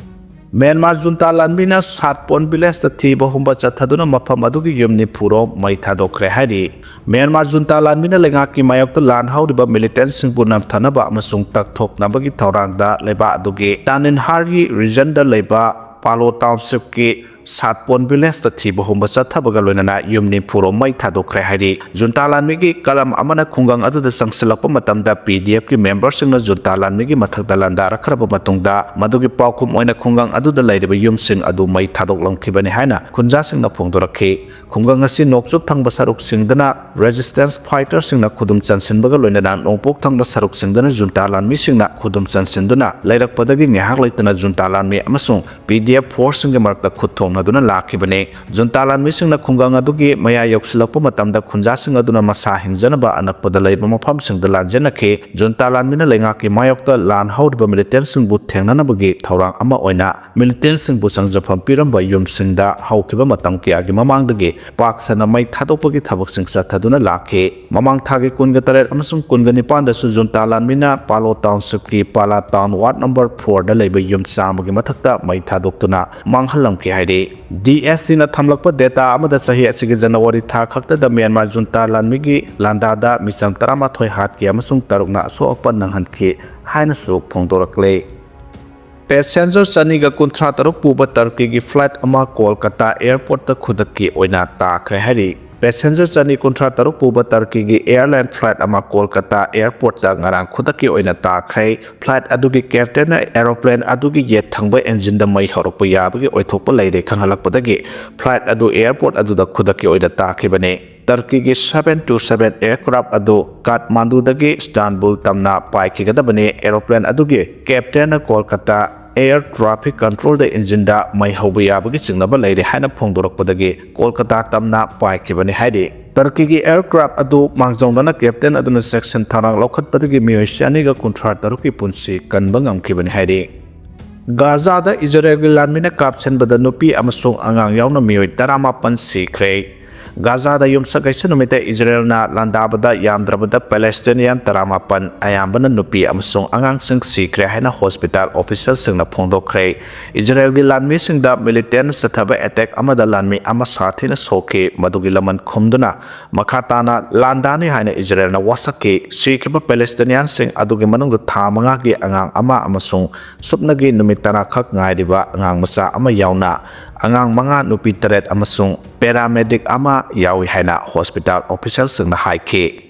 ꯃ꯭ꯌꯥꯟꯃꯥꯔ ꯖꯨꯟꯇꯥ ꯂꯥꯟꯃꯤꯅ ꯁꯥꯠꯄꯣꯟ villageꯇ ꯊꯤꯕ ꯍꯨꯝꯕ ꯆꯠꯊꯗꯨꯅ ꯃꯐꯝ ꯑꯗꯨꯒꯤ ꯌꯨꯝ ꯅꯤꯐꯨꯔꯣꯝ ꯃꯩ ꯊꯥꯗꯣꯛꯈ꯭ꯔꯦ ꯍꯥꯏꯔꯤ꯫ ꯃ꯭ꯌꯥꯟꯃꯥꯔ ꯖꯨꯟꯇꯥ ꯂꯥꯟꯃꯤꯅ ꯂꯩꯉꯥꯛꯀꯤ ꯃꯥꯌꯣꯛꯇ ꯂꯥꯟ ꯍꯧꯔꯤꯕ militantꯁꯤꯡꯕꯨ ꯅꯝꯊꯅꯕ ꯑꯃꯁꯨꯡ ꯇꯛꯊꯣꯛꯅꯕꯒꯤ ꯊꯧꯔꯥꯡꯗ ꯂꯩꯕꯥꯛ ꯑꯗꯨꯒꯤ ꯇꯥꯅꯤꯟꯍꯥꯔꯒꯤ regionꯗ ꯂꯩꯕ ꯄꯥꯂꯣ townshipꯀꯤ ꯁꯥꯠꯄꯣꯟ villageꯇ ꯊꯤꯕ ꯍꯨꯝꯕ ꯆꯠꯊꯕꯒ ꯂꯣꯏꯅꯅ ꯌꯨꯝ ꯅꯤꯐꯨꯔꯣꯝ ꯃꯩ ꯊꯥꯗꯣꯛꯈ꯭ꯔꯦ ꯍꯥꯏꯔꯤ꯫ ꯖꯨꯟꯇꯥ ꯂꯥꯟꯃꯤꯒꯤ ꯀꯂꯝ ꯑꯃꯅ ꯈꯨꯡꯒꯪ ꯑꯗꯨꯗ ꯆꯪꯁꯤꯜꯂꯛꯄ ꯃꯇꯝꯗ PDFꯀꯤ memberꯁꯤꯡꯅ ꯖꯨꯟꯇꯥ ꯂꯥꯟꯃꯤꯒꯤ ꯃꯊꯛꯇ ꯂꯥꯟꯗꯥꯔꯛꯈ꯭ꯔꯕ ꯃꯇꯨꯡꯗ ꯃꯗꯨꯒꯤ ꯄꯥꯎꯈꯨꯝ ꯑꯣꯏꯅ ꯈꯨꯡꯒꯪ ꯑꯗꯨꯗ ꯂꯩꯔꯤꯕ ꯌꯨꯝꯁꯤꯡ ꯑꯗꯨ ꯃꯩ ꯊꯥꯗꯣꯛꯂꯝꯈꯤꯕꯅꯤ ꯍꯥꯏꯅ ꯈꯨꯟꯖꯥꯁꯤꯡꯅ ꯐꯣꯡꯗꯣꯔꯛꯈꯤ꯫ ꯈꯨꯡꯒꯪ ꯑꯁꯤ ꯅꯣꯡꯆꯨꯞ ꯊꯪꯕ ꯁꯔꯨꯛꯁꯤꯡꯗꯅ resistance fighterꯁꯤꯡꯅ ꯈꯨꯗꯨꯝ ꯆꯟꯁꯤꯟꯕꯒ ꯂꯣꯏꯅꯅ ꯅꯣꯡꯄꯣꯛ ꯊꯪꯕ ꯁꯔꯨꯛꯁꯤꯡꯗꯅ ꯖꯨꯟꯇꯥ ꯂꯥꯟꯃꯤꯁꯤꯡꯅ ꯈꯨꯗꯨꯝ ꯆꯟꯁꯤꯟꯗꯨꯅ ꯂꯩꯔꯛꯄꯗꯒꯤ ꯉꯥꯏꯍꯥꯛ ꯂꯩꯇꯅ ꯖꯨꯟꯇꯥ ꯂꯥꯟꯃꯤ ꯑꯃꯁꯨꯡ PDF forceꯁꯤꯡꯒꯤ ꯃꯔꯛꯇ ꯈꯨꯠ ꯊꯣꯡꯅꯗꯨꯅ ꯂꯥꯛꯈꯤꯕꯅꯤ꯫ ꯖꯨꯟꯇꯥ ꯂꯥꯟꯃꯤꯁꯤꯡꯅ ꯈꯨꯡꯒꯪ ꯑꯗꯨꯒꯤ ꯃꯌꯥ ꯌꯧꯁꯤꯜꯂꯛꯄ ꯃꯇꯝꯗ ꯈꯨꯟꯖꯥꯁꯤꯡ ꯑꯗꯨꯅ ꯃꯁꯥ ꯍꯤꯡꯖꯅꯕ ꯑꯅꯛꯄꯗ ꯂꯩꯕ ꯃꯐꯝꯁꯤꯡꯗ ꯂꯥꯟꯖꯦꯟꯅꯈꯤ꯫ ꯖꯨꯟꯇꯥ ꯂꯥꯟꯃꯤꯅ ꯂꯩꯉꯥꯛꯀꯤ ꯃꯥꯌꯣꯛꯇ ꯂꯥꯟ ꯍꯧꯔꯤꯕ militantꯁꯤꯡꯕꯨ ꯊꯦꯡꯅꯅꯕꯒꯤ ꯊꯧꯔꯥꯡ ꯑꯃ ꯑꯣꯏꯅ militantꯁꯤꯡꯕꯨ ꯆꯪꯖꯐꯝ ꯄꯤꯔꯝꯕ ꯌꯨꯝꯁꯤꯡꯗ ꯍꯧꯈꯤꯕ ꯃꯇꯝ ꯀꯌꯥꯒꯤ ꯃꯃꯥꯡꯗꯒꯤ ꯄꯥꯛ ꯁꯟꯅ ꯃꯩ ꯊꯥꯗꯣꯛꯄꯒꯤ ꯊꯕꯛꯁꯤꯡ ꯆꯠꯊꯗꯨꯅ ꯂꯥꯛꯈꯤ꯫ ꯃꯃꯥꯡ ꯊꯥꯒꯤ ꯀꯨꯟꯒ ꯇꯔꯦꯠ ꯑꯃꯁꯨꯡ ꯀꯨꯟꯒ ꯅꯤꯄꯥꯟꯗꯁꯨ ꯖꯨꯟꯇꯥ ꯂꯥꯟꯃꯤꯅ ꯄꯥꯂꯣ townshipꯀꯤ ꯄꯥꯂꯥ town ward number fourꯗ ꯂꯩꯕ ꯌꯨꯝ ꯆꯥꯝꯃꯒꯤ ꯃꯊꯛꯇ ꯃꯩ ꯊꯥꯗꯣꯛꯇꯨꯅ ꯃꯥꯡꯍꯜꯂꯝꯈꯤ ꯍꯥꯏꯔꯤ꯫ DSCꯅ ꯊꯝꯂꯛꯄ data ꯑꯃꯗ ꯆꯍꯤ ꯑꯁꯤꯒꯤ ꯖꯅꯋꯥꯔꯤ ꯊꯥ ꯈꯛꯇꯗ ꯃ꯭ꯌꯥꯟꯃꯥꯔ ꯖꯨꯟꯇꯥ ꯂꯥꯟꯃꯤꯒꯤ ꯂꯥꯟꯗꯥꯗ ꯃꯤꯆꯝ ꯇꯔꯥꯃꯥꯊꯣꯏ ꯍꯥꯠꯈꯤ ꯑꯃꯁꯨꯡ ꯇꯔꯨꯛꯅ ꯑꯁꯣꯛ ꯑꯄꯟ ꯅꯪꯍꯟꯈꯤ ꯍꯥꯏꯅꯁꯨ ꯐꯣꯡꯗꯣꯔꯛꯂꯦ꯫ ꯄꯦꯁꯦꯟꯖꯔ ꯆꯅꯤꯒ ꯀꯨꯟꯊ꯭ꯔꯥ ꯇꯔꯨꯛ ꯄꯨꯕ ꯇꯔꯀꯤꯒꯤ ꯐ꯭ꯂꯥꯏꯠ ꯑꯃ ꯀꯣꯜꯀꯇꯥ ꯑꯦꯌꯔꯄꯣꯔꯠꯇ ꯈꯨꯗꯛꯀꯤ ꯑꯣꯏꯅ ꯇꯥꯈ꯭ꯔꯦ ꯍꯥꯏꯔꯤ꯫ ꯄꯦꯁꯦꯟꯖꯔ ꯆꯅꯤ ꯀꯨꯟꯊ꯭ꯔꯥ ꯇꯔꯨꯛ ꯄꯨꯕ ꯇꯔꯀꯤꯒꯤ ꯑꯦꯌꯔꯂꯥꯏꯟ ꯐ꯭ꯂꯥꯏꯠ ꯑꯃ ꯀꯣꯜꯀꯇꯥ ꯑꯦꯌꯔꯄꯣꯔꯠꯇ ꯉꯔꯥꯡ ꯈꯨꯗꯛꯀꯤ ꯑꯣꯏꯅ ꯇꯥꯈ꯭ꯔꯦ꯫ ꯐ꯭ꯂꯥꯏꯠ ꯑꯗꯨꯒꯤ ꯀꯦꯞꯇꯦꯟꯅ ꯑꯦꯔꯣꯄ꯭ꯂꯦꯟ ꯑꯗꯨꯒꯤ ꯌꯦꯠ ꯊꯪꯕ ꯏꯟꯖꯤꯟꯗ ꯃꯩ ꯍꯧꯔꯛꯄ ꯌꯥꯕꯒꯤ ꯑꯣꯏꯊꯣꯛꯄ ꯂꯩꯔꯦ ꯈꯪꯍꯜꯂꯛꯄꯗꯒꯤ ꯐ꯭ꯂꯥꯏꯠ ꯑꯗꯨ ꯑꯦꯌꯔꯄꯣꯔꯠ ꯑꯗꯨꯗ ꯈꯨꯗꯛꯀꯤ ꯑꯣꯏꯅ ꯇꯥꯈꯤꯕꯅꯤ꯫ ꯇꯔꯀꯤꯒꯤ seven two seven aircraft ꯑꯗꯨ ꯀꯥꯊꯃꯥꯟꯗꯨꯗꯒꯤ ꯏꯁꯇꯥꯟꯕꯨꯜ ꯇꯝꯅ ꯄꯥꯏꯈꯤꯒꯗꯕꯅꯤ꯫ ꯑꯦꯔꯣꯄ꯭ꯂꯦꯟ ꯑꯗꯨꯒꯤ ꯀꯦꯞꯇꯦꯟꯅ ꯀꯣꯜꯀꯇꯥ ꯑꯦꯌꯔ ꯇ꯭ꯔꯥꯐꯤꯛ ꯀꯟꯇ꯭ꯔꯣꯜꯗ ꯏꯟꯖꯤꯟꯗ ꯃꯩ ꯍꯧꯕ ꯌꯥꯕꯒꯤ ꯆꯤꯡꯅꯕ ꯂꯩꯔꯦ ꯍꯥꯏꯅ ꯐꯣꯡꯗꯣꯔꯛꯄꯗꯒꯤ ꯀꯣꯜꯀꯇꯥ ꯇꯝꯅ ꯄꯥꯏꯈꯤꯕꯅꯤ ꯍꯥꯏꯔꯤ꯫ ꯇꯔꯀꯤꯒꯤ ꯑꯦꯌꯔꯀ꯭ꯔꯥꯐ ꯑꯗꯨ ꯃꯥꯡꯖꯧꯅꯅ ꯀꯦꯞꯇꯦꯟ ꯑꯗꯨꯅ ꯆꯦꯛꯁꯤꯟ ꯊꯧꯔꯥꯡ ꯂꯧꯈꯠꯄꯗꯒꯤ ꯃꯤꯑꯣꯏ ꯆꯅꯤꯒ ꯀꯨꯟꯊ꯭ꯔꯥ ꯇꯔꯨꯛꯀꯤ ꯄꯨꯟꯁꯤ ꯀꯟꯕ ꯉꯝꯈꯤꯕꯅꯤ ꯍꯥꯏꯔꯤ꯫ ꯒꯥꯖꯥꯗ ꯏꯖꯔꯦꯜꯒꯤ ꯂꯥꯟꯃꯤꯅ ꯀꯥꯞꯁꯤꯟꯕꯗ ꯅꯨꯄꯤ ꯑꯃꯁꯨꯡ ꯑꯉꯥꯡ ꯌꯥꯎꯅ ꯃꯤꯑꯣꯏ ꯇꯔꯥꯃꯥꯄꯟ ꯁꯤꯈ꯭ꯔꯦ꯫ ꯒꯥꯖꯥꯗ ꯌꯨꯝꯁꯀꯩꯁ ꯅꯨꯃꯤꯠꯇ ꯏꯖꯔꯦꯜꯅ ꯂꯥꯟꯗꯥꯕꯗ ꯌꯥꯝꯗ꯭ꯔꯕꯗ ꯄꯦꯂꯦꯁꯇꯤꯅꯤꯌꯥꯟ ꯇꯔꯥꯃꯥꯄꯟ, ꯑꯌꯥꯝꯕꯅ ꯅꯨꯄꯤ ꯑꯃꯁꯨꯡ ꯑꯉꯥꯡꯁꯤꯡ ꯁꯤꯈ꯭ꯔꯦ ꯍꯥꯏꯅ ꯍꯣꯁꯄꯤꯇꯥꯜ ꯑꯣꯐꯤꯁꯤꯌꯦꯜꯁꯤꯡꯅ ꯐꯣꯡꯗꯣꯛꯈ꯭ꯔꯦ꯫ ꯏꯖꯔꯦꯜꯒꯤ ꯂꯥꯟꯃꯤꯁꯤꯡꯗ ꯃꯤꯂꯤꯇꯦꯟꯅ ꯆꯠꯊꯕ ꯑꯦꯇꯦꯛ ꯑꯃꯗ ꯂꯥꯟꯃꯤ ꯑꯃ ꯁꯥꯊꯤꯅ ꯁꯣꯛꯈꯤ, ꯃꯗꯨꯒꯤ ꯂꯃꯟ ꯈꯨꯝꯗꯨꯅ ꯃꯈꯥ ꯇꯥꯅ ꯂꯥꯟꯗꯥꯅꯤ ꯍꯥꯏꯅ ꯏꯖꯔꯦꯜꯅ ꯋꯥꯁꯛꯈꯤ꯫ ꯁꯤꯈꯤꯕ ꯄꯦꯂꯦꯁꯇꯤꯅꯤꯌꯥꯟꯁꯤꯡ ꯑꯗꯨꯒꯤ ꯃꯅꯨꯡꯗ ꯊꯥ ꯃꯉꯥꯒꯤ ꯑꯉꯥꯡ ꯑꯃ ꯑꯃꯁꯨꯡ ꯁꯨꯞꯅꯒꯤ ꯅꯨꯃꯤꯠ ꯇꯔꯥ ꯈꯛ ꯉꯥꯏꯔꯤꯕ ꯑꯉꯥꯡ ꯃꯆꯥ ꯑꯃ ꯌꯥꯎꯅ ꯑꯉꯥꯡ ꯃꯉꯥ, ꯅꯨꯄꯤ ꯇꯔꯦꯠ ꯑꯃꯁꯨꯡ ꯄꯦꯔꯥꯃꯦꯗꯤꯛ ꯑꯃ ꯌꯥꯎꯏ ꯍꯥꯏꯅ ꯍꯣꯁꯄꯤꯇꯥꯜ ꯑꯣꯐꯤꯁꯤꯌꯦꯜꯁꯤꯡꯅ ꯍꯥꯏꯈꯤ꯫